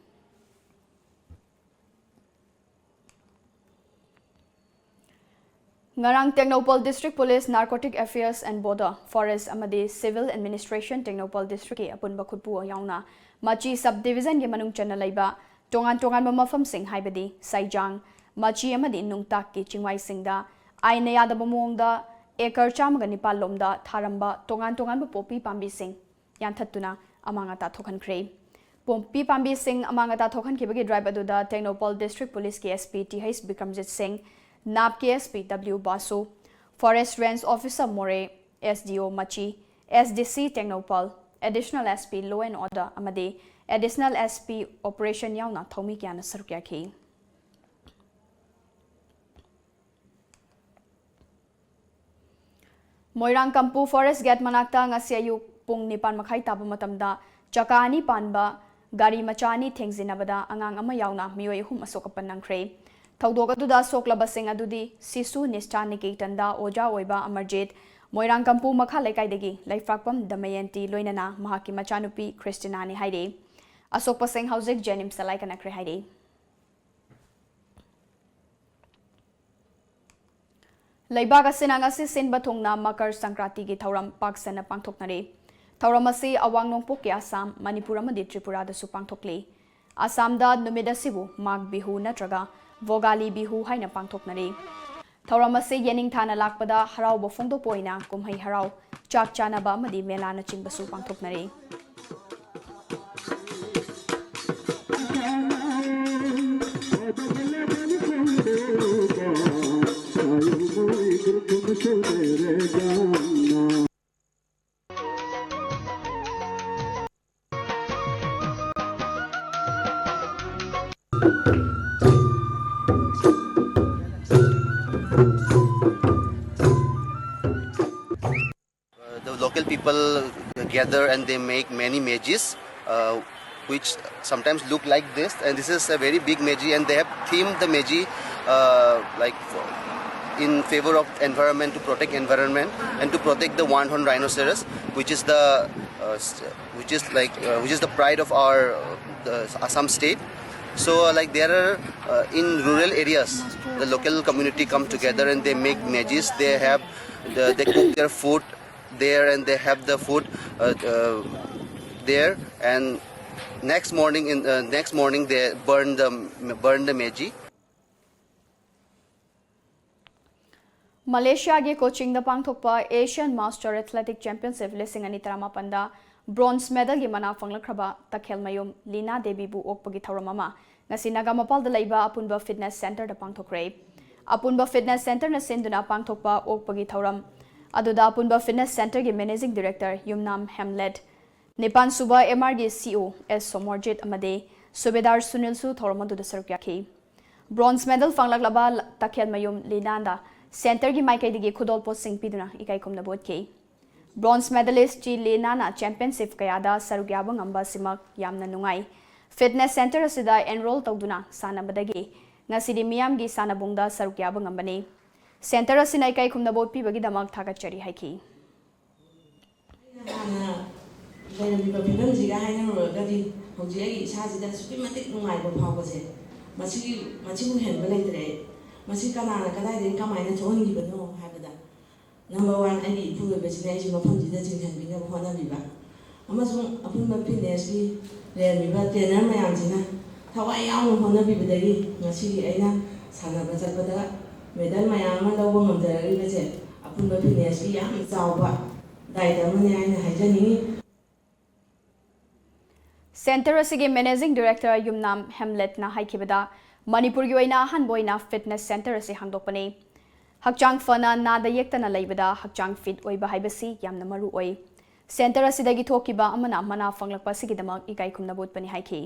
ꯉꯔꯥꯡ Tengnoupal District Police, Narcotic Affairs and Border, Forest ꯑꯃꯗꯤ Civil Administration ꯇꯦꯡꯅꯧꯄꯜ District ꯀꯤ ꯑꯄꯨꯟꯕ ꯈꯨꯠꯄꯨ ꯌꯥꯎꯅ ꯃꯆꯤ Sub Division ꯒꯤ ꯃꯅꯨꯡ ꯆꯟꯅ ꯂꯩꯕ ꯇꯣꯉꯥꯟ ꯇꯣꯉꯥꯟꯕ ꯃꯐꯝꯁꯤꯡ ꯍꯥꯏꯕꯗꯤ ꯁꯩꯖꯥꯡ, ꯃꯆꯤ ꯑꯃꯗꯤ ꯅꯨꯡꯇꯥꯛꯀꯤ ꯆꯤꯡꯋꯥꯏꯁꯤꯡꯗ ꯑꯥꯏꯟꯅ ꯌꯥꯗꯕ ꯃꯑꯣꯡꯗ acre ꯆꯥꯝꯃꯒ ꯅꯤꯄꯥꯟ ꯂꯣꯝꯗ ꯊꯥꯔꯝꯕ ꯇꯣꯉꯥꯟ ꯇꯣꯉꯥꯟꯕ ꯄꯣꯄꯤ ꯄꯥꯝꯕꯤꯁꯤꯡ ꯌꯥꯟꯊꯠꯇꯨꯅ ꯑꯃꯥꯡ ꯑꯇꯥ ꯊꯣꯛꯍꯟꯈ꯭ꯔꯦ꯫ ꯄꯣꯄꯤ ꯄꯥꯝꯕꯤꯁꯤꯡ ꯑꯃꯥꯡ ꯑꯇꯥ ꯊꯣꯛꯍꯟꯈꯤꯕꯒꯤ drive ꯑꯗꯨꯗ ꯇꯦꯡꯅꯧꯄꯜ District Police ꯀꯤ S P T H Bikramjit ꯁꯤꯡ, NAP ꯀꯤ S P W ꯕꯥꯁꯨ, Forest Range Officer ꯃꯣꯔꯦ, S D O ꯃꯆꯤ, S D C Tengnoupal, additional S P Law and Order ꯑꯃꯗꯤ ꯑꯦꯗꯤꯁꯅꯦꯜ ꯑꯦꯁ ꯄꯤ Operation ꯌꯥꯎꯅ ꯊꯧꯃꯤ ꯀꯌꯥꯅ ꯁꯔꯨꯛ ꯌꯥꯈꯤ꯫ ꯃꯣꯏꯔꯥꯡ ꯀꯝꯄꯨ ꯐꯣꯔꯦꯁ ꯒꯦꯠ ꯃꯅꯥꯛꯇ ꯉꯁꯤ ꯑꯌꯨꯛ ꯄꯨꯡ ꯅꯤꯄꯥꯟ ꯃꯈꯥꯏ ꯇꯥꯕ ꯃꯇꯝꯗ ꯆꯀꯥ ꯑꯅꯤ ꯄꯥꯟꯕ ꯒꯥꯔꯤ ꯃꯆꯥ ꯑꯅꯤ ꯊꯦꯡꯖꯤꯟꯅꯕꯗ ꯑꯉꯥꯡ ꯑꯃ ꯌꯥꯎꯅ ꯃꯤꯑꯣꯏ ꯑꯍꯨꯝ ꯑꯁꯣꯛ ꯑꯄꯟ ꯅꯪꯈ꯭ꯔꯦ꯫ ꯊꯧꯗꯣꯛ ꯑꯗꯨꯗ ꯁꯣꯛꯂꯕꯁꯤꯡ ꯑꯗꯨꯗꯤ ꯁꯤꯁꯨ ꯅꯤꯁ꯭ꯊꯥ ꯅꯤꯀꯦꯇꯟꯗ ꯑꯣꯖꯥ ꯑꯣꯏꯕ ꯑꯃꯔꯖꯤꯠ, ꯃꯣꯏꯔꯥꯡ ꯀꯝꯄꯨ ꯃꯈꯥ ꯂꯩꯀꯥꯏꯗꯒꯤ ꯂꯩꯐ꯭ꯔꯥꯛꯄꯝ ꯗꯃꯌꯟꯇꯤ ꯂꯣꯏꯅꯅ ꯃꯍꯥꯛꯀꯤ ꯃꯆꯥꯅꯨꯄꯤ ꯈ꯭ꯔꯤꯁꯇꯤꯅꯥꯅꯤ ꯍꯥꯏꯔꯤ꯫ ꯑꯁꯣꯛꯄꯁꯤꯡ ꯍꯧꯖꯤꯛ ꯖꯦꯅꯤꯝꯁꯇ ꯂꯥꯏꯀꯠꯅꯈ꯭ꯔꯦ ꯍꯥꯏꯔꯤ꯫ ꯂꯩꯕꯥꯛ ꯑꯁꯤꯅ ꯉꯁꯤ ꯁꯤꯟꯕ ꯊꯨꯡꯅ ꯃꯀꯔ ꯁꯪꯀ꯭ꯔꯥꯟꯇꯤꯒꯤ ꯊꯧꯔꯝ ꯄꯥꯛ ꯁꯟꯅ ꯄꯥꯡꯊꯣꯛꯅꯔꯤ꯫ ꯊꯧꯔꯝ ꯑꯁꯤ ꯑꯋꯥꯡ ꯅꯣꯡꯄꯣꯛꯀꯤ ꯑꯁꯥꯝ, ꯃꯅꯤꯄꯨꯔ ꯑꯃꯗꯤ ꯇ꯭ꯔꯤꯄꯨꯔꯥꯗꯁꯨ ꯄꯥꯡꯊꯣꯛꯂꯤ꯫ ꯑꯁꯥꯝꯗ ꯅꯨꯃꯤꯠ ꯑꯁꯤꯕꯨ ꯃꯥꯒ ꯕꯤꯍꯨ ꯅꯠꯇ꯭ꯔꯒ ꯚꯣꯒꯥꯂꯤ ꯕꯤꯍꯨ ꯍꯥꯏꯅ ꯄꯥꯡꯊꯣꯛꯅꯔꯤ꯫ ꯊꯧꯔꯝ ꯑꯁꯤ ꯌꯦꯅꯤꯡꯊꯥꯅ ꯂꯥꯛꯄꯗ ꯍꯔꯥꯎꯕ ꯐꯣꯡꯗꯣꯛꯄ ꯑꯣꯏꯅ ꯀꯨꯝꯍꯩ ꯍꯔꯥꯎ, ꯆꯥꯛ ꯆꯥꯅꯕ ꯑꯃꯗꯤ ꯃꯦꯂꯥꯅꯆꯤꯡꯕꯁꯨ ꯄꯥꯡꯊꯣꯛꯅꯔꯤ꯫ Uh, the local people gather and they make many mejis, uh, which sometimes look like this. And this is a very big meji, and they have themed the meji, uh, like, in favor of environment, to protect environment and to protect the one horn rhinoceros, which is the uh, s- which is like uh, which is the pride of our uh, the Assam state. So uh, like there are uh, in rural areas, the local community come together and they make mejis. They have the, they cook their food there and they have the food uh, uh, there, and next morning in uh, next morning they burn the burn the meji. ꯃꯂꯦꯁꯤꯌꯥꯒꯤ ꯀꯣꯆꯤꯡꯗ ꯄꯥꯡꯊꯣꯛꯄ Asian Master Athletic Championship ꯂꯤꯁꯤꯡ ꯑꯅꯤ ꯇꯔꯥꯃꯥꯄꯟꯗ bronze medalꯒꯤ ꯃꯅꯥ ꯐꯪꯂꯛꯈ꯭ꯔꯕ ꯇꯈꯦꯜꯃꯌꯨꯝ ꯂꯤꯅꯥ ꯗꯦꯕꯤꯕꯨ ꯑꯣꯛꯄꯒꯤ ꯊꯧꯔꯝ ꯑꯃ ꯉꯁꯤ ꯅꯥꯒꯥꯃꯄꯥꯜꯗ ꯂꯩꯕ ꯑꯄꯨꯟꯕ fitness centreꯗ ꯄꯥꯡꯊꯣꯛꯈ꯭ꯔꯦ꯫ ꯑꯄꯨꯟꯕ fitness centreꯅ ꯁꯤꯟꯗꯨꯅ ꯄꯥꯡꯊꯣꯛꯄ ꯑꯣꯛꯄꯒꯤ ꯊꯧꯔꯝ ꯑꯗꯨꯗ ꯑꯄꯨꯟꯕ fitness centreꯒꯤ managing director ꯌꯨꯝꯅꯥꯝ ꯍꯦꯝꯂꯦꯠ ꯅꯤꯄꯥꯟ ꯁꯨꯕ ꯑꯦꯝ ꯑꯥꯔꯒꯤ ꯁꯤ ꯏ ꯑꯣ ꯑꯦꯁ ꯁꯣꯃꯣꯔꯖꯤꯠ ꯑꯃꯗꯤ ꯁꯨꯕꯦꯗꯥꯔ ꯁꯨꯅꯤꯜꯁꯨ ꯊꯧꯔꯝ ꯑꯗꯨꯗ ꯁꯔꯨꯛ ꯌꯥꯈꯤ꯫ ꯕ꯭ꯔꯣꯟꯖ ꯃꯦꯗꯜ ꯐꯪꯂꯛꯂꯕ ꯇꯈꯦꯜꯃꯌꯨꯝ ꯂꯤꯅꯥꯅ ꯁꯦꯟꯇꯔꯒꯤ ꯃꯥꯏꯀꯩꯗꯒꯤ ꯈꯨꯗꯣꯜꯄꯣꯠꯁꯤꯡ ꯄꯤꯗꯨꯅ ꯏꯀꯥꯏ ꯈꯨꯝꯅꯕ ꯎꯠꯈꯤ꯫ ꯕ꯭ꯔꯣꯟꯖ ꯃꯦꯗꯥꯂꯤꯁ ꯆꯤ ꯂꯤꯅꯥꯅ ꯆꯦꯝꯄꯤꯌꯟꯁꯤꯞ ꯀꯌꯥꯗ ꯁꯔꯨꯛ ꯌꯥꯕ ꯉꯝꯕ ꯑꯁꯤꯃꯛ ꯌꯥꯝꯅ ꯅꯨꯡꯉꯥꯏ꯫ ꯐꯤꯠꯅꯦꯁ ꯁꯦꯟꯇꯔ ꯑꯁꯤꯗ ꯑꯦꯟꯔꯣꯜ ꯇꯧꯗꯨꯅ ꯁꯥꯟꯅꯕꯗꯒꯤ ꯉꯁꯤꯗꯤ ꯃꯤꯌꯥꯝꯒꯤ ꯁꯥꯟꯅꯕꯨꯡꯗ ꯁꯔꯨꯛ ꯌꯥꯕ ꯉꯝꯕꯅꯤ꯫ ꯁꯦꯟꯇꯔ ꯑꯁꯤꯅ ꯏꯀꯥꯏ ꯈꯨꯝꯅꯕ ꯎꯠꯄꯤꯕꯒꯤꯗꯃꯛ ꯊꯥꯒꯠꯆꯔꯤ ꯍꯥꯏꯈꯤ꯫ ꯍꯥꯟꯅ ꯂꯩꯔꯝꯃꯤꯕ ꯐꯤꯕꯝꯁꯤꯒ ꯍꯥꯏꯅꯔꯨꯔꯒꯗꯤ ꯍꯧꯖꯤꯛ ꯑꯩꯒꯤ ꯏꯁꯥꯁꯤꯗ ꯑꯁꯨꯛꯀꯤ ꯃꯇꯤꯛ ꯅꯨꯡꯉꯥꯏꯕ ꯐꯥꯎꯕꯁꯦ ꯃꯁꯤꯒꯤ, ꯃꯁꯤꯕꯨ ꯍꯦꯟꯕ ꯂꯩꯇ꯭ꯔꯦ꯫ ꯃꯁꯤ ꯀꯅꯥꯅ ꯀꯗꯥꯏꯗꯒꯤ ꯀꯃꯥꯏꯅ ꯊꯣꯛꯍꯟꯈꯤꯕꯅꯣ ꯍꯥꯏꯕꯗ, ꯅꯝꯕꯔ ꯋꯥꯟ, ꯑꯩꯒꯤ ꯏꯄꯨꯔꯣꯏꯕꯁꯤꯅ ꯑꯩꯁꯦ ꯃꯐꯝꯁꯤꯗ ꯆꯤꯡꯁꯤꯟꯕꯤꯅꯕ ꯍꯣꯠꯅꯕꯤꯕ, ꯑꯃꯁꯨꯡ ꯑꯄꯨꯟꯕ ꯐꯤꯠꯅꯦꯁꯀꯤ ꯂꯩꯔꯝꯃꯤꯕ ꯇ꯭ꯔꯦꯅꯔ ꯃꯌꯥꯝꯁꯤꯅ ꯊꯋꯥꯏ ꯌꯥꯎꯅ ꯍꯣꯠꯅꯕꯤꯕꯗꯒꯤ ꯉꯁꯤꯒꯤ ꯑꯩꯅ ꯁꯥꯟꯅꯕ ꯆꯠꯄꯗ ꯃꯦꯗꯜ ꯃꯌꯥꯝ ꯑꯃ ꯂꯧꯕ ꯉꯝꯖꯔꯛꯂꯤꯕꯁꯦ ꯑꯄꯨꯟꯕ ꯐꯤꯠꯅꯦꯁꯀꯤ ꯌꯥꯝ ꯆꯥꯎꯕ ꯗꯥꯏꯇ ꯑꯃꯅꯤ ꯍꯥꯏꯅ ꯍꯥꯏꯖꯅꯤꯡꯏ꯫ ꯁꯦꯟꯇꯔ ꯑꯁꯤꯒꯤ ꯃꯦꯅꯦꯖꯤꯡ ꯗꯤꯔꯦꯛꯇꯔ ꯌꯨꯝꯅꯥꯝ ꯍꯦꯝꯂꯦꯠꯅ ꯍꯥꯏꯈꯤꯕꯗ, ꯃꯅꯤꯄꯨꯔꯒꯤ ꯑꯣꯏꯅ ꯑꯍꯥꯟꯕ ꯑꯣꯏꯅ ꯐꯤꯠꯅꯦꯁ ꯁꯦꯟꯇꯔ ꯑꯁꯤ ꯍꯥꯡꯗꯣꯛꯄꯅꯤ꯫ ꯍꯛꯆꯥꯡ ꯐꯅ ꯅꯥꯗ ꯌꯦꯛꯇꯅ ꯂꯩꯕꯗ ꯍꯛꯆꯥꯡ ꯐꯤꯠ ꯑꯣꯏꯕ ꯍꯥꯏꯕꯁꯤ ꯌꯥꯝꯅ ꯃꯔꯨ ꯑꯣꯏ꯫ ꯁꯦꯟꯇꯔ ꯑꯁꯤꯗꯒꯤ ꯊꯣꯛꯈꯤꯕ ꯑꯃꯅ ꯃꯅꯥ ꯐꯪꯂꯛꯄ ꯑꯁꯤꯒꯤꯗꯃꯛ ꯏꯀꯥꯏ ꯈꯨꯝꯅꯕ ꯎꯠꯄꯅꯤ ꯍꯥꯏꯈꯤ꯫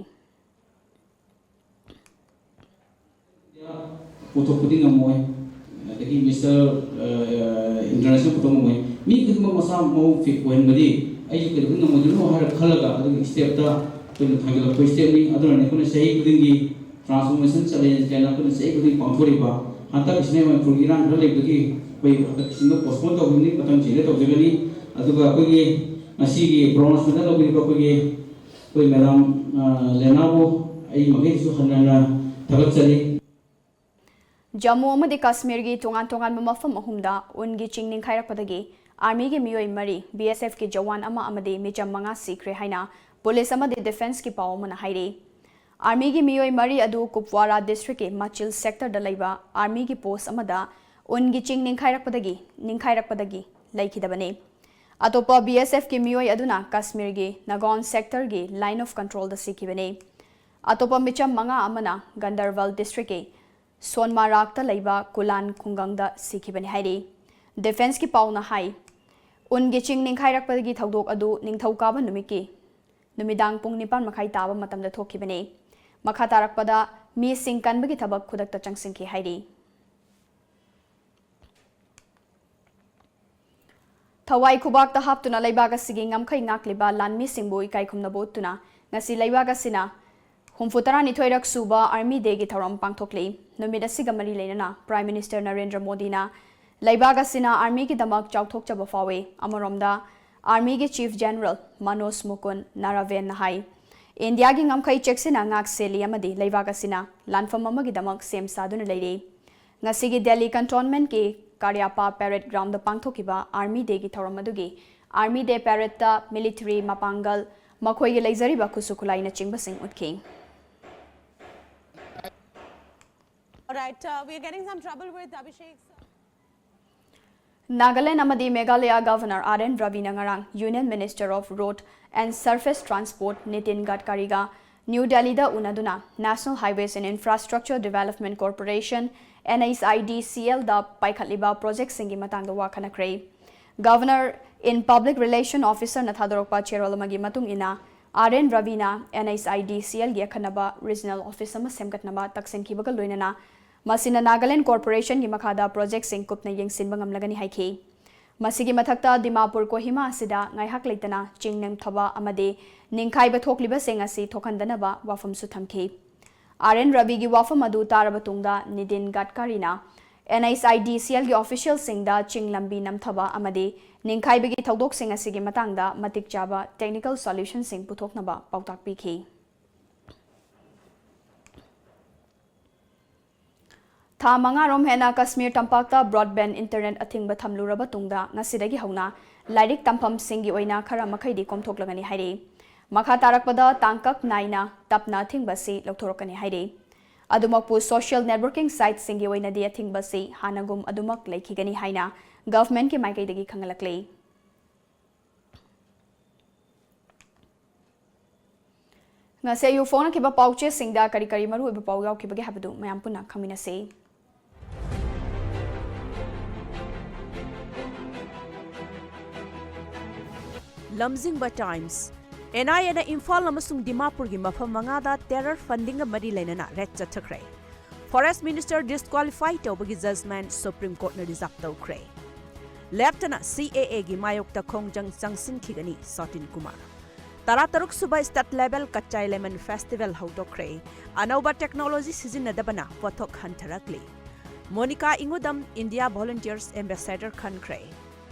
ꯄꯨꯊꯣꯛꯄꯗꯤ ꯉꯝꯃꯣꯏ, ꯑꯗꯒꯤ ꯃꯤꯁꯇꯔ ꯏꯟꯇꯔꯅꯦꯁꯅꯦꯜ ꯄꯨꯊꯣꯛ ꯉꯝꯃꯣꯏ꯫ ꯃꯤ ꯈꯨꯗꯤꯡꯃꯛ ꯃꯁꯥ ꯃꯎ ꯐꯤꯠ ꯑꯣꯏꯍꯟꯕꯗꯤ ꯑꯩꯁꯨ ꯀꯩꯗꯧꯕꯩ ꯉꯝꯃꯣꯏꯗꯣꯏꯅꯣ ꯍꯥꯏꯔ ꯈꯜꯂꯒ ꯑꯗꯨꯒꯤ ꯁ꯭ꯇꯦꯞꯇ ꯑꯩꯈꯣꯏꯅ ꯊꯥꯡꯒꯠꯂꯛꯄ ꯁ꯭ꯇꯦꯞꯅꯤ꯫ ꯑꯗꯨꯅꯅꯤ ꯑꯩꯈꯣꯏꯅ ꯆꯍꯤ ꯈꯨꯗꯤꯡꯒꯤ ꯇ꯭ꯔꯥꯟꯁꯐꯣꯔꯃꯦꯁꯟ ꯆꯦꯂꯦꯟꯖ ꯀꯥꯏꯅ ꯑꯩꯈꯣꯏꯅ ꯆꯍꯤ ꯈꯨꯗꯤꯡ ꯄꯥꯡꯊꯣꯔꯛꯏꯕ꯫ ꯍꯟꯗꯛꯀꯤꯁꯤꯅ ꯃꯅꯤꯄꯨꯔꯒꯤ ꯏꯔꯥꯡ ꯈꯔ ꯂꯩꯕꯗꯒꯤ ꯑꯩꯈꯣꯏ ꯍꯟꯗꯛꯀꯤꯁꯤꯃ ꯄꯣꯁꯄꯣꯟ ꯇꯧꯈꯤꯕꯅꯤ, ꯃꯊꯪ ꯆꯍꯤꯗ ꯇꯧꯖꯒꯅꯤ꯫ ꯑꯗꯨꯒ ꯑꯩꯈꯣꯏꯒꯤ ꯉꯁꯤꯒꯤ ꯕ꯭ꯔꯣꯟꯖ ꯃꯦꯗꯜ ꯂꯧꯕꯤꯔꯤꯕ ꯑꯩꯈꯣꯏꯒꯤ ꯑꯩꯈꯣꯏ ꯃꯦꯗꯥꯝ ꯂꯦꯅꯥꯕꯨ ꯑꯩ ꯃꯈꯩꯗꯁꯨ ꯍꯟꯅ ꯍꯟꯅ ꯊꯥꯒꯠꯆꯔꯤ꯫ ꯖꯝꯃꯨ ꯑꯃꯗꯤ ꯀꯥꯁꯃꯤꯔꯒꯤ ꯇꯣꯉꯥꯟ ꯇꯣꯉꯥꯟꯕ ꯃꯐꯝ ꯑꯍꯨꯝꯗ ꯎꯟꯒꯤ ꯆꯤꯡ ꯅꯤꯡꯈꯥꯏꯔꯛꯄꯗꯒꯤ ꯑꯥꯔꯃꯤꯒꯤ ꯃꯤꯑꯣꯏ ꯃꯔꯤ, ꯕꯤ ꯑꯦꯁ ꯑꯦꯐꯀꯤ ꯖꯋꯥꯟ ꯑꯃ ꯑꯃꯗꯤ ꯃꯤꯆꯝ ꯃꯉꯥ ꯁꯤꯈ꯭ꯔꯦ ꯍꯥꯏꯅ ꯄꯨꯂꯤꯁ ꯑꯃꯗꯤ ꯗꯤꯐꯦꯟꯁꯀꯤ ꯄꯥꯎ ꯑꯃꯅ ꯍꯥꯏꯔꯤ꯫ ꯑꯥꯔꯃꯤꯒꯤ ꯃꯤꯑꯣꯏ ꯃꯔꯤ ꯑꯗꯨ ꯀꯨꯞꯋꯥꯔꯥ ꯗꯤꯁꯇ꯭ꯔꯤꯛꯀꯤ ꯃꯆꯤꯜ ꯁꯦꯛꯇꯔꯗ ꯂꯩꯕ ꯑꯥꯔꯃꯤꯒꯤ ꯄꯣꯁ ꯑꯃꯗ ꯎꯟꯒꯤ ꯆꯤꯡ ꯅꯤꯡꯈꯥꯏꯔꯛꯄꯗꯒꯤ ꯅꯤꯡꯈꯥꯏꯔꯛꯄꯗꯒꯤ ꯂꯩꯈꯤꯗꯕꯅꯤ꯫ ꯑꯇꯣꯞꯄ ꯕꯤ ꯑꯦꯁ ꯑꯦꯐꯀꯤ ꯃꯤꯑꯣꯏ ꯑꯗꯨꯅ ꯀꯥꯁꯃꯤꯔꯒꯤ ꯅꯒꯥꯎꯟ ꯁꯦꯛꯇꯔꯒꯤ ꯂꯥꯏꯟ ꯑꯣꯐ ꯀꯟꯇ꯭ꯔꯣꯜꯗ ꯁꯤꯈꯤꯕꯅꯤ꯫ ꯑꯇꯣꯞꯄ ꯃꯤꯆꯝ ꯃꯉꯥ ꯑꯃꯅ ꯒꯟꯗꯔꯕꯜ ꯗꯤꯁꯇ꯭ꯔꯤꯛꯀꯤ ꯁꯣꯟꯃꯥꯔꯥꯛꯇ ꯂꯩꯕ ꯀꯨꯂꯥꯟ ꯈꯨꯡꯒꯪꯗ ꯁꯤꯈꯤꯕꯅꯤ ꯍꯥꯏꯔꯤ꯫ ꯗꯤꯐꯦꯟꯁꯀꯤ ꯄꯥꯎꯅ ꯍꯥꯏ, ꯎꯟꯒꯤ ꯆꯤꯡ ꯅꯤꯡꯈꯥꯏꯔꯛꯄꯒꯤ ꯊꯧꯗꯣꯛ ꯑꯗꯨ ꯅꯤꯡꯊꯧꯀꯥꯕ ꯅꯨꯃꯤꯠꯀꯤ ꯅꯨꯃꯤꯗꯥꯡ ꯄꯨꯡ ꯅꯤꯄꯥꯟ ꯃꯈꯥꯏ ꯇꯥꯕ ꯃꯇꯝꯗ ꯊꯣꯛꯈꯤꯕꯅꯤ꯫ ꯃꯈꯥ ꯇꯥꯔꯛꯄꯗ ꯃꯤꯁꯤꯡ ꯀꯟꯕꯒꯤ ꯊꯕꯛ ꯈꯨꯗꯛꯇ ꯆꯪꯁꯤꯟꯈꯤ ꯍꯥꯏꯔꯤ꯫ ꯊꯋꯥꯏ ꯈꯨꯕꯥꯛꯇ ꯍꯥꯞꯇꯨꯅ ꯂꯩꯕꯥꯛ ꯑꯁꯤꯒꯤ ꯉꯝꯈꯩ ꯉꯥꯛꯂꯤꯕ ꯂꯥꯟꯃꯤꯁꯤꯡꯕꯨ ꯏꯀꯥꯏ ꯈꯨꯝꯅꯕ ꯎꯠꯇꯨꯅ ꯉꯁꯤ ꯂꯩꯕꯥꯛ ꯑꯁꯤꯅ ꯍꯨꯝꯐꯨ ꯇꯔꯥꯅꯤꯊꯣꯏꯔꯛ ꯁꯨꯕ Army Day ꯒꯤ ꯊꯧꯔꯝ ꯄꯥꯡꯊꯣꯛꯂꯤ꯫ ꯅꯨꯃꯤꯠ ꯑꯁꯤꯒ ꯃꯔꯤ ꯂꯩꯅꯅ Prime Minister ꯅꯔꯦꯟꯗ꯭ꯔ ꯃꯣꯗꯤꯅ ꯂꯩꯕꯥꯛ ꯑꯁꯤꯅ Army ꯒꯤꯗꯃꯛ ꯆꯥꯎꯊꯣꯛꯆꯕ ꯐꯥꯎꯏ꯫ ꯑꯃꯔꯣꯝꯗ Army ꯒꯤ Chief General ꯃꯅꯣꯖ ꯃꯨꯀꯨꯟ ꯅꯥꯔꯥꯚꯦꯟꯅ ꯍꯥꯏ, ꯏꯟꯗꯤꯌꯥꯒꯤ ꯉꯝꯈꯩ ꯆꯦꯛꯁꯤꯟꯅ ꯉꯥꯛ ꯁꯦꯜꯂꯤ ꯑꯃꯗꯤ ꯂꯩꯕꯥꯛ ꯑꯁꯤꯅ ꯂꯥꯟꯐꯝ ꯑꯃꯒꯤꯗꯃꯛ ꯁꯦꯝ ꯁꯥꯗꯨꯅ ꯂꯩꯔꯤ꯫ ꯉꯁꯤꯒꯤ ꯗꯦꯜꯂꯤ Cantonment ꯀꯤ ꯀꯥꯔꯤꯌꯥꯄꯥ Parade Ground ꯗ ꯄꯥꯡꯊꯣꯛꯈꯤꯕ Army Day ꯒꯤ ꯊꯧꯔꯝ ꯑꯗꯨꯒꯤ Army Day Parade ꯇ military ꯃꯄꯥꯡꯒꯜ, ꯃꯈꯣꯏꯒꯤ ꯂꯩꯖꯔꯤꯕ ꯈꯨꯠꯁꯨ ꯈꯨꯠꯂꯥꯏꯅꯆꯤꯡꯕꯁꯤꯡ ꯎꯠꯈꯤ꯫ All right, uh, we are getting some trouble with Abhishek. Nagaland ꯑꯃꯗꯤ ꯃꯦꯘꯥꯂꯌ Governor R N ꯔꯕꯤꯅ ꯉꯔꯥꯡ Union Minister of Road and Surface Transport Nitin ꯒꯗꯀꯥꯔꯤꯒ ꯅ꯭ꯌꯨ ꯗꯦꯜꯂꯤꯗ ꯎꯅꯗꯨꯅ National Highways and Infrastructure Development Corporation, N H I D C L the ꯄꯥꯏꯈꯠꯂꯤꯕ project ꯁꯤꯡꯒꯤ ꯃꯇꯥꯡꯗ ꯋꯥ ꯈꯟꯅꯈ꯭ꯔꯦ꯫ Governor in Public Relation Officer ꯅ ꯊꯥꯗꯣꯔꯛꯄ ꯆꯦꯔꯣꯜ ꯑꯃꯒꯤ ꯃꯇꯨꯡ ꯏꯟꯅ, R N ꯔꯕꯤꯅ N H I D C L ꯒꯤ ꯑꯈꯟꯅꯕ regional office ꯑꯃ ꯁꯦꯝꯒꯠꯅꯕ ꯇꯛꯁꯤꯟꯈꯤꯕꯒ ꯂꯣꯏꯅꯅ ꯃꯁꯤꯅ ꯅꯥꯒꯥꯂꯦꯟ Corporation ꯒꯤ ꯃꯈꯥꯗ project ꯁꯤꯡ ꯀꯨꯞꯅ ꯌꯦꯡꯁꯤꯟꯕ ꯉꯝꯂꯒꯅꯤ ꯍꯥꯏꯈꯤ꯫ ꯃꯁꯤꯒꯤ ꯃꯊꯛꯇ ꯗꯤꯃꯥꯄꯨꯔ ꯀꯣꯍꯤꯃꯥ ꯑꯁꯤꯗ ꯉꯥꯏꯍꯥꯛ ꯂꯩꯇꯅ ꯆꯤꯡ ꯅꯝꯊꯕ ꯑꯃꯗꯤ ꯅꯤꯡꯈꯥꯏꯕ ꯊꯣꯛꯂꯤꯕꯁꯤꯡ ꯑꯁꯤ ꯊꯣꯛꯍꯟꯗꯅꯕ ꯋꯥꯐꯝꯁꯨ ꯊꯝꯈꯤ꯫ R N ꯔꯕꯤꯒꯤ ꯋꯥꯐꯝ ꯑꯗꯨ ꯇꯥꯔꯕ ꯇꯨꯡꯗ Nitin ꯒꯗꯀꯥꯔꯤꯅ N H I D C L ꯒꯤ official ꯁꯤꯡꯗ ꯆꯤꯡ ꯂꯝꯕꯤ ꯅꯝꯊꯕ ꯑꯃꯗꯤ ꯅꯤꯡꯈꯥꯏꯕꯒꯤ ꯊꯧꯗꯣꯛꯁꯤꯡ ꯑꯁꯤꯒꯤ ꯃꯇꯥꯡꯗ ꯃꯇꯤꯛ ꯆꯥꯕ technical solution ꯁꯤꯡ ꯄꯨꯊꯣꯛꯅꯕ ꯄꯥꯎꯇꯥꯛ ꯄꯤꯈꯤ꯫ ꯊꯥ ꯃꯉꯥꯔꯣꯝ ꯍꯦꯟꯅ ꯀꯁꯃꯤꯔ ꯇꯝꯄꯥꯛꯇ broadband internet ꯑꯊꯤꯡꯕ ꯊꯝꯂꯨꯔꯕ ꯇꯨꯡꯗ ꯉꯁꯤꯗꯒꯤ ꯍꯧꯅ ꯂꯥꯏꯔꯤꯛ ꯇꯝꯐꯝꯁꯤꯡꯒꯤ ꯑꯣꯏꯅ ꯈꯔ ꯃꯈꯩꯗꯤ ꯀꯣꯝꯊꯣꯛꯂꯒꯅꯤ ꯍꯥꯏꯔꯤ꯫ ꯃꯈꯥ ꯇꯥꯔꯛꯄꯗ ꯇꯥꯡꯀꯛ ꯅꯥꯏꯅ ꯇꯞꯅ ꯑꯊꯤꯡꯕ ꯑꯁꯤ ꯂꯧꯊꯣꯔꯛꯀꯅꯤ ꯍꯥꯏꯔꯤ꯫ ꯑꯗꯨꯃꯛꯄꯨ social networking site ꯁꯤꯡꯒꯤ ꯑꯣꯏꯅꯗꯤ ꯑꯊꯤꯡꯕ ꯑꯁꯤ ꯍꯥꯟꯅꯒꯨꯝ ꯑꯗꯨꯃꯛ ꯂꯩꯈꯤꯒꯅꯤ ꯍꯥꯏꯅ government ꯀꯤ ꯃꯥꯏꯀꯩꯗꯒꯤ ꯈꯪꯍꯜꯂꯛꯂꯤ꯫ ꯉꯁꯤ ꯑꯌꯨꯛ ꯐꯣꯡꯂꯛꯈꯤꯕ ꯄꯥꯎꯆꯦꯁꯤꯡꯗ ꯀꯔꯤ ꯀꯔꯤ ꯃꯔꯨꯑꯣꯏꯕ ꯄꯥꯎ ꯌꯥꯎꯈꯤꯕꯒꯦ ꯍꯥꯏꯕꯗꯨ ꯃꯌꯥꯝ ꯄꯨꯟꯅ ꯈꯪꯃꯤꯟꯅꯁꯤ꯫ ꯂꯝꯖꯤꯡꯕ ꯇꯥꯏꯝꯁ꯫ ꯑꯦꯟ ꯑꯥꯏ ꯑꯦꯅ ꯏꯝꯐꯥꯜ ꯑꯃꯁꯨꯡ ꯗꯤꯃꯥꯄꯨꯔꯒꯤ ꯃꯐꯝ ꯃꯉꯥꯗ terror fundingꯒ ꯃꯔꯤ ꯂꯩꯅꯅ raid ꯆꯠꯊꯈ꯭ꯔꯦ꯫ Forest Minister disqualify ꯇꯧꯕꯒꯤ judgement Supreme Courtꯅ reserve ꯇꯧꯈ꯭ꯔꯦ꯫ ꯂꯦꯞꯇꯅ C A Aꯒꯤ ꯃꯥꯌꯣꯛꯇ ꯈꯣꯡꯖꯪ ꯆꯪꯁꯤꯟꯈꯤꯒꯅꯤ ꯁꯣꯇꯤꯟ ꯀꯨꯃꯥꯔ꯫ ꯇꯔꯥꯇꯔꯨꯛ ꯁꯨꯕ State Level Kachai Lemon Festival ꯍꯧꯗꯣꯛꯈ꯭ꯔꯦ꯫ ꯑꯅꯧꯕ technology ꯁꯤꯖꯤꯟꯅꯗꯕꯅ ꯄꯣꯠꯊꯣꯛ ꯍꯟꯊꯔꯛꯂꯤ꯫ Monica Ingudam India Volunteers Ambassador ꯈꯟꯈ꯭ꯔꯦ꯫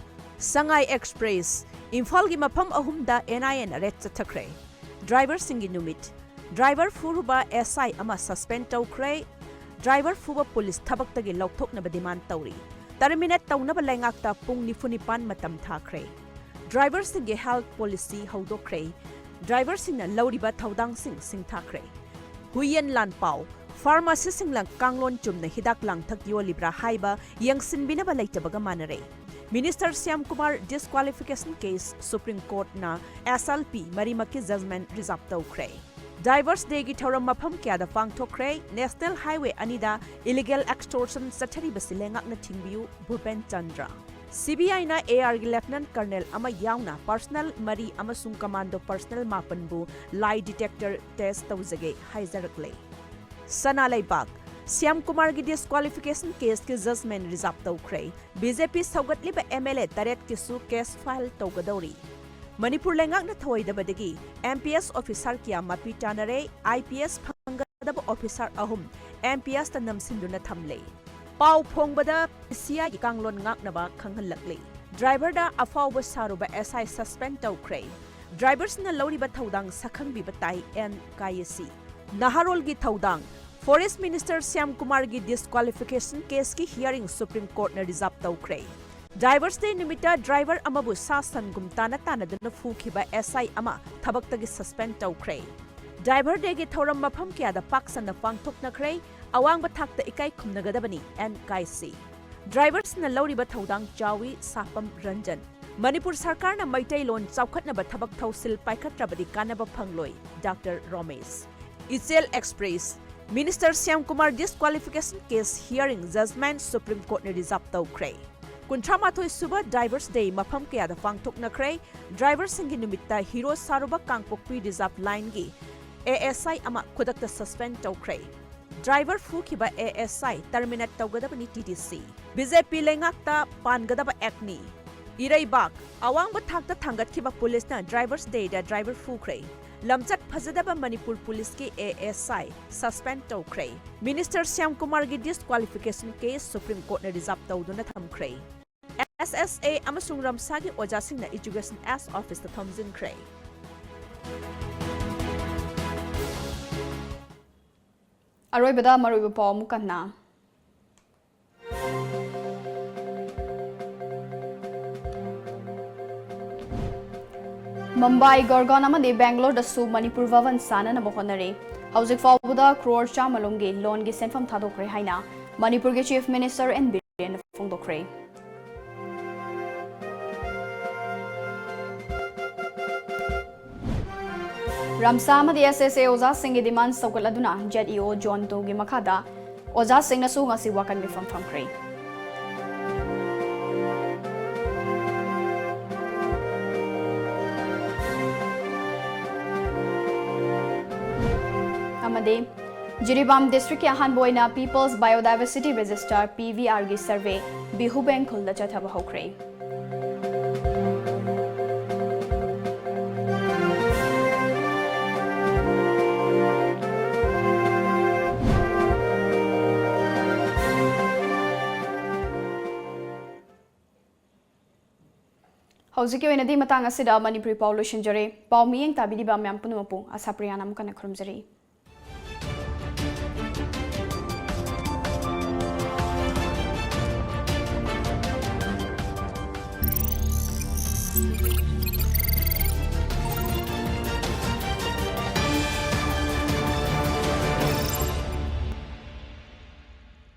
ꯁꯉꯥꯏ ꯑꯦꯛꯁꯄ꯭ꯔꯦꯁ꯫ ꯏꯝꯐꯥꯜꯒꯤ ꯃꯐꯝ ꯑꯍꯨꯝꯗ ꯑꯦꯟ ꯑꯥꯏ ꯑꯦꯅ raid ꯆꯠꯊꯈ꯭ꯔꯦ꯫ ꯗ꯭ꯔꯥꯏꯚꯔꯁꯤꯡꯒꯤ ꯅꯨꯃꯤꯠ꯫ ꯗ꯭ꯔꯥꯏꯚꯔ ꯐꯨꯔꯨꯕ ꯑꯦꯁ ꯑꯥꯏ ꯑꯃ suspend ꯇꯧꯈ꯭ꯔꯦ꯫ ꯗ꯭ꯔꯥꯏꯚꯔ ꯐꯨꯕ ꯄꯨꯂꯤꯁ ꯊꯕꯛꯇꯒꯤ ꯂꯧꯊꯣꯛꯅꯕ demand ꯇꯧꯔꯤ꯫ Terminate ꯇꯧꯅꯕ ꯂꯩꯉꯥꯛꯇ ꯄꯨꯡ ꯅꯤꯐꯨ ꯅꯤꯄꯥꯟ ꯃꯇꯝ ꯊꯥꯈ꯭ꯔꯦ꯫ ꯗ꯭ꯔꯥꯏꯚꯔꯁꯤꯡꯒꯤ health policy ꯍꯧꯗꯣꯛꯈ꯭ꯔꯦ꯫ ꯗ꯭ꯔꯥꯏꯚꯔꯁꯤꯡꯅ ꯂꯧꯔꯤꯕ ꯊꯧꯗꯥꯡꯁꯤꯡ ꯁꯤꯡꯊꯥꯈ꯭ꯔꯦ꯫ ꯍꯨꯏꯌꯦꯟ ꯂꯥꯟꯄꯥꯎ꯫ ꯐꯥꯔꯃꯥꯁꯤꯁꯤꯡꯅ ꯀꯥꯡꯂꯣꯟ ꯆꯨꯝꯅ ꯍꯤꯗꯥꯛ ꯂꯥꯡꯊꯛ ꯌꯣꯜꯂꯤꯕ꯭ꯔꯥ ꯍꯥꯏꯕ ꯌꯦꯡꯁꯤꯟꯕꯤꯅꯕ ꯂꯩꯇꯕꯒ ꯃꯥꯟꯅꯔꯦ꯫ Minister Shyam Kumar disqualification case Supreme Courtꯅ S L P ꯃꯔꯤꯃꯛꯀꯤ judgement reserve ꯇꯧꯈ꯭ꯔꯦ꯫ Drivers Dayꯒꯤ ꯊꯧꯔꯝ ꯃꯐꯝ ꯀꯌꯥꯗ ꯄꯥꯡꯊꯣꯛꯈ꯭ꯔꯦ꯫ National Highway ꯑꯅꯤꯗ illegal extortion ꯆꯠꯊꯔꯤꯕꯁꯤ ꯂꯩꯉꯥꯛꯅ ꯊꯤꯡꯕꯤꯌꯨ, ꯚꯨꯄꯦꯟ Chandra. C B Iꯅ A Rꯒꯤ Lieutenant Colonel ꯑꯃ ꯌꯥꯎꯅ personnel ꯃꯔꯤ ꯑꯃꯁꯨꯡ commando personnel ꯃꯥꯄꯟꯕꯨ lie detector test ꯇꯧꯖꯒꯦ ꯍꯥꯏꯖꯔꯛꯂꯦ꯫ ꯁꯅꯥ ꯂꯩꯕꯥꯛ꯫ ꯁ꯭ꯌꯥꯝ ꯀꯨꯃꯥꯔꯒꯤ disqualification caseꯀꯤ judgement reserve ꯇꯧꯈ꯭ꯔꯦ꯫ B J P ꯁꯧꯒꯠꯂꯤꯕ M L A ꯇꯔꯦꯠꯀꯤꯁꯨ case file ꯇꯧꯒꯗꯧꯔꯤ꯫ Manipur ꯂꯩꯉꯥꯛꯅ ꯊꯧꯑꯣꯏꯗꯕꯗꯒꯤ M P S officer ꯀꯌꯥ ꯃꯄꯤ ꯇꯥꯅꯔꯦ꯫ I P S ꯐꯪꯒꯗꯕ officer ꯑꯍꯨꯝ M P Sꯇ ꯅꯝꯁꯤꯟꯗꯨꯅ ꯊꯝꯂꯦ꯫ ꯄꯥꯎ ꯐꯣꯡꯕꯗ P C Iꯒꯤ ꯀꯥꯡꯂꯣꯟ ꯉꯥꯛꯅꯕ ꯈꯪꯍꯜꯂꯛꯂꯤ꯫ Driverꯗ ꯑꯐꯥꯎꯕ ꯁꯥꯔꯨꯕ S I suspend ꯇꯧꯈ꯭ꯔꯦ꯫ Driversꯅ ꯂꯧꯔꯤꯕ ꯊꯧꯗꯥꯡ ꯁꯛꯈꯪꯕꯤꯕ ꯇꯥꯏ N K S꯫ ꯅꯍꯥꯔꯣꯜꯒꯤ ꯊꯧꯗꯥꯡ꯫ Forest Minister ꯁ꯭ꯌꯥꯝ ꯀꯨꯃꯥꯔꯒꯤ disqualification caseꯀꯤ hearing Supreme Courtꯅ reserve ꯇꯧꯈ꯭ꯔꯦ꯫ Drivers Day ꯅꯨꯃꯤꯠꯇ driver ꯑꯃꯕꯨ ꯁꯥ ꯁꯟꯒꯨꯝ ꯇꯥꯅ ꯇꯥꯅꯗꯨꯅ ꯐꯨꯈꯤꯕ S I ꯑꯃ ꯊꯕꯛꯇꯒꯤ suspend ꯇꯧꯈ꯭ꯔꯦ꯫ Driver Dayꯒꯤ ꯊꯧꯔꯝ ꯃꯐꯝ ꯀꯌꯥꯗ ꯄꯥꯛ ꯁꯟꯅ ꯄꯥꯡꯊꯣꯛꯅꯈ꯭ꯔꯦ꯫ ꯑꯋꯥꯡꯕ ꯊꯥꯛꯇ ꯏꯀꯥꯏ ꯈꯨꯝꯅꯒꯗꯕꯅꯤ, N K S꯫ Driversꯅ ꯂꯧꯔꯤꯕ ꯊꯧꯗꯥꯡ ꯆꯥꯎꯏ, ꯁꯥꯄꯝ ꯔꯟꯖꯟ꯫ ꯃꯅꯤꯄꯨꯔ ꯁꯔꯀꯥꯔꯅ ꯃꯩꯇꯩꯂꯣꯟ ꯆꯥꯎꯈꯠꯅꯕ ꯊꯕꯛ ꯊꯧꯁꯤꯜ ꯄꯥꯏꯈꯠꯇ꯭ꯔꯕꯗꯤ ꯀꯥꯟꯅꯕ ꯐꯪꯂꯣꯏ, Doctor ꯔꯣꯃꯦꯁ꯫ ꯏꯆꯦꯜ Express꯫ Minister Shyam Kumar disqualification case hearing judgement Supreme Courtꯅ reserve ꯇꯧꯈ꯭ꯔꯦ꯫ ꯀꯨꯟꯊ꯭ꯔꯥ ꯃꯥꯊꯣꯏ ꯁꯨꯕ Drivers Day ꯃꯐꯝ ꯀꯌꯥꯗ ꯄꯥꯡꯊꯣꯛꯅꯈ꯭ꯔꯦ꯫ ꯗ꯭ꯔꯥꯏꯚꯔꯁꯤꯡꯒꯤ ꯅꯨꯃꯤꯠꯇ ꯍꯤꯔꯣ ꯁꯥꯔꯨꯕ ꯀꯥꯡꯄꯣꯛꯄꯤ ꯔꯤꯖꯥꯔꯚ ꯂꯥꯏꯟꯒꯤ A S I ꯑꯃ ꯈꯨꯗꯛꯇ suspend ꯇꯧꯈ꯭ꯔꯦ꯫ ꯗ꯭ꯔꯥꯏꯚꯔ ꯐꯨꯈꯤꯕ A S I terminate ꯇꯧꯒꯗꯕꯅꯤ T D C꯫ B J P ꯂꯩꯉꯥꯛꯇ ꯄꯥꯟꯒꯗꯕ actꯅꯤ꯫ ꯏꯔꯩꯕꯥꯛ, ꯑꯋꯥꯡꯕ ꯊꯥꯛꯇ ꯊꯥꯡꯒꯠꯈꯤꯕ ꯄꯨꯂꯤꯁꯅ Drivers Dayꯗ ꯗ꯭ꯔꯥꯏꯚꯔ ꯐꯨꯈ꯭ꯔꯦ꯫ ꯂꯝꯆꯠ ꯐꯖꯗꯕ ꯃꯅꯤꯄꯨꯔ ꯄꯨꯂꯤꯁꯀꯤ A S I suspend ꯇꯧꯈ꯭ꯔꯦ꯫ ꯃꯤꯅꯤꯁꯇꯔ ꯁ꯭ꯌꯥꯝ ꯀꯨꯃꯥꯔꯒꯤ disqualification case Supreme Courtꯅ reserve ꯇꯧꯗꯨꯅ ꯊꯝꯈ꯭ꯔꯦ꯫ S S A ꯑꯃꯁꯨꯡ ꯔꯝꯁꯥꯒꯤ ꯑꯣꯖꯥꯁꯤꯡꯅ Education S officeꯇ ꯊꯣꯝꯖꯤꯟꯈ꯭ꯔꯦ꯫ ꯑꯔꯣꯏꯕꯗ ꯃꯔꯨꯑꯣꯏꯕ ꯄꯥꯎ ꯑꯃꯨꯛ ꯍꯟꯅ꯫ ꯃꯨꯝꯕꯥꯏ, ꯒꯣꯔꯒꯣꯟ ꯑꯃꯗꯤ ꯕꯦꯡꯒ꯭ꯂꯣꯔꯗꯁꯨ ꯃꯅꯤꯄꯨꯔ ꯚꯕꯟ ꯁꯥꯅꯅꯕ ꯍꯣꯠꯅꯔꯤ꯫ ꯍꯧꯖꯤꯛ ꯐꯥꯎꯕꯗ ꯀ꯭ꯔꯣꯔ ꯆꯥꯝꯃ ꯂꯣꯝꯒꯤ ꯂꯣꯟꯒꯤ ꯁꯦꯟꯐꯝ ꯊꯥꯗꯣꯛꯈ꯭ꯔꯦ ꯍꯥꯏꯅ ꯃꯅꯤꯄꯨꯔꯒꯤ Chief Minister N Biren ꯐꯣꯡꯗꯣꯛꯈ꯭ꯔꯦ꯫ ꯔꯝꯁꯥ ꯑꯃꯗꯤ S S A ꯑꯣꯖꯥꯁꯤꯡꯒꯤ demand ꯁꯧꯒꯠꯂꯗꯨꯅ Z E O Zone two ꯒꯤ ꯃꯈꯥꯗ ꯑꯣꯖꯥꯁꯤꯡꯅꯁꯨ ꯉꯁꯤ ꯋꯥꯀꯠ ꯃꯤꯐꯝ ꯐꯝꯈ꯭ꯔꯦ꯫ ꯑꯃꯗꯤ ꯖꯤꯔꯤꯕꯥꯝ districtꯀꯤ ꯑꯍꯥꯟꯕ ꯑꯣꯏꯅ People's Biodiversity Register, P V R ꯒꯤ survey ꯕꯤꯍꯨꯕꯦꯡ ꯈꯨꯜꯗ ꯆꯠꯊꯕ ꯍꯧꯈ꯭ꯔꯦ꯫ ꯍꯧꯖꯤꯛꯀꯤ ꯑꯣꯏꯅꯗꯤ ꯃꯇꯥꯡ ꯑꯁꯤꯗ ꯃꯅꯤꯄꯨꯔꯤ ꯄꯥꯎ ꯂꯣꯏꯁꯤꯟꯖꯔꯦ꯫ ꯄꯥꯎ ꯃꯤꯠꯌꯦꯡ ꯇꯥꯕꯤꯔꯤꯕ ꯃꯌꯥꯝ ꯄꯨꯝꯅꯃꯛꯄꯨ ꯑꯁꯥ ꯄ꯭ꯔꯤꯌꯥꯅ ꯑꯃꯨꯛ ꯍꯟꯅ ꯈꯨꯔꯨꯝꯖꯔꯤ꯫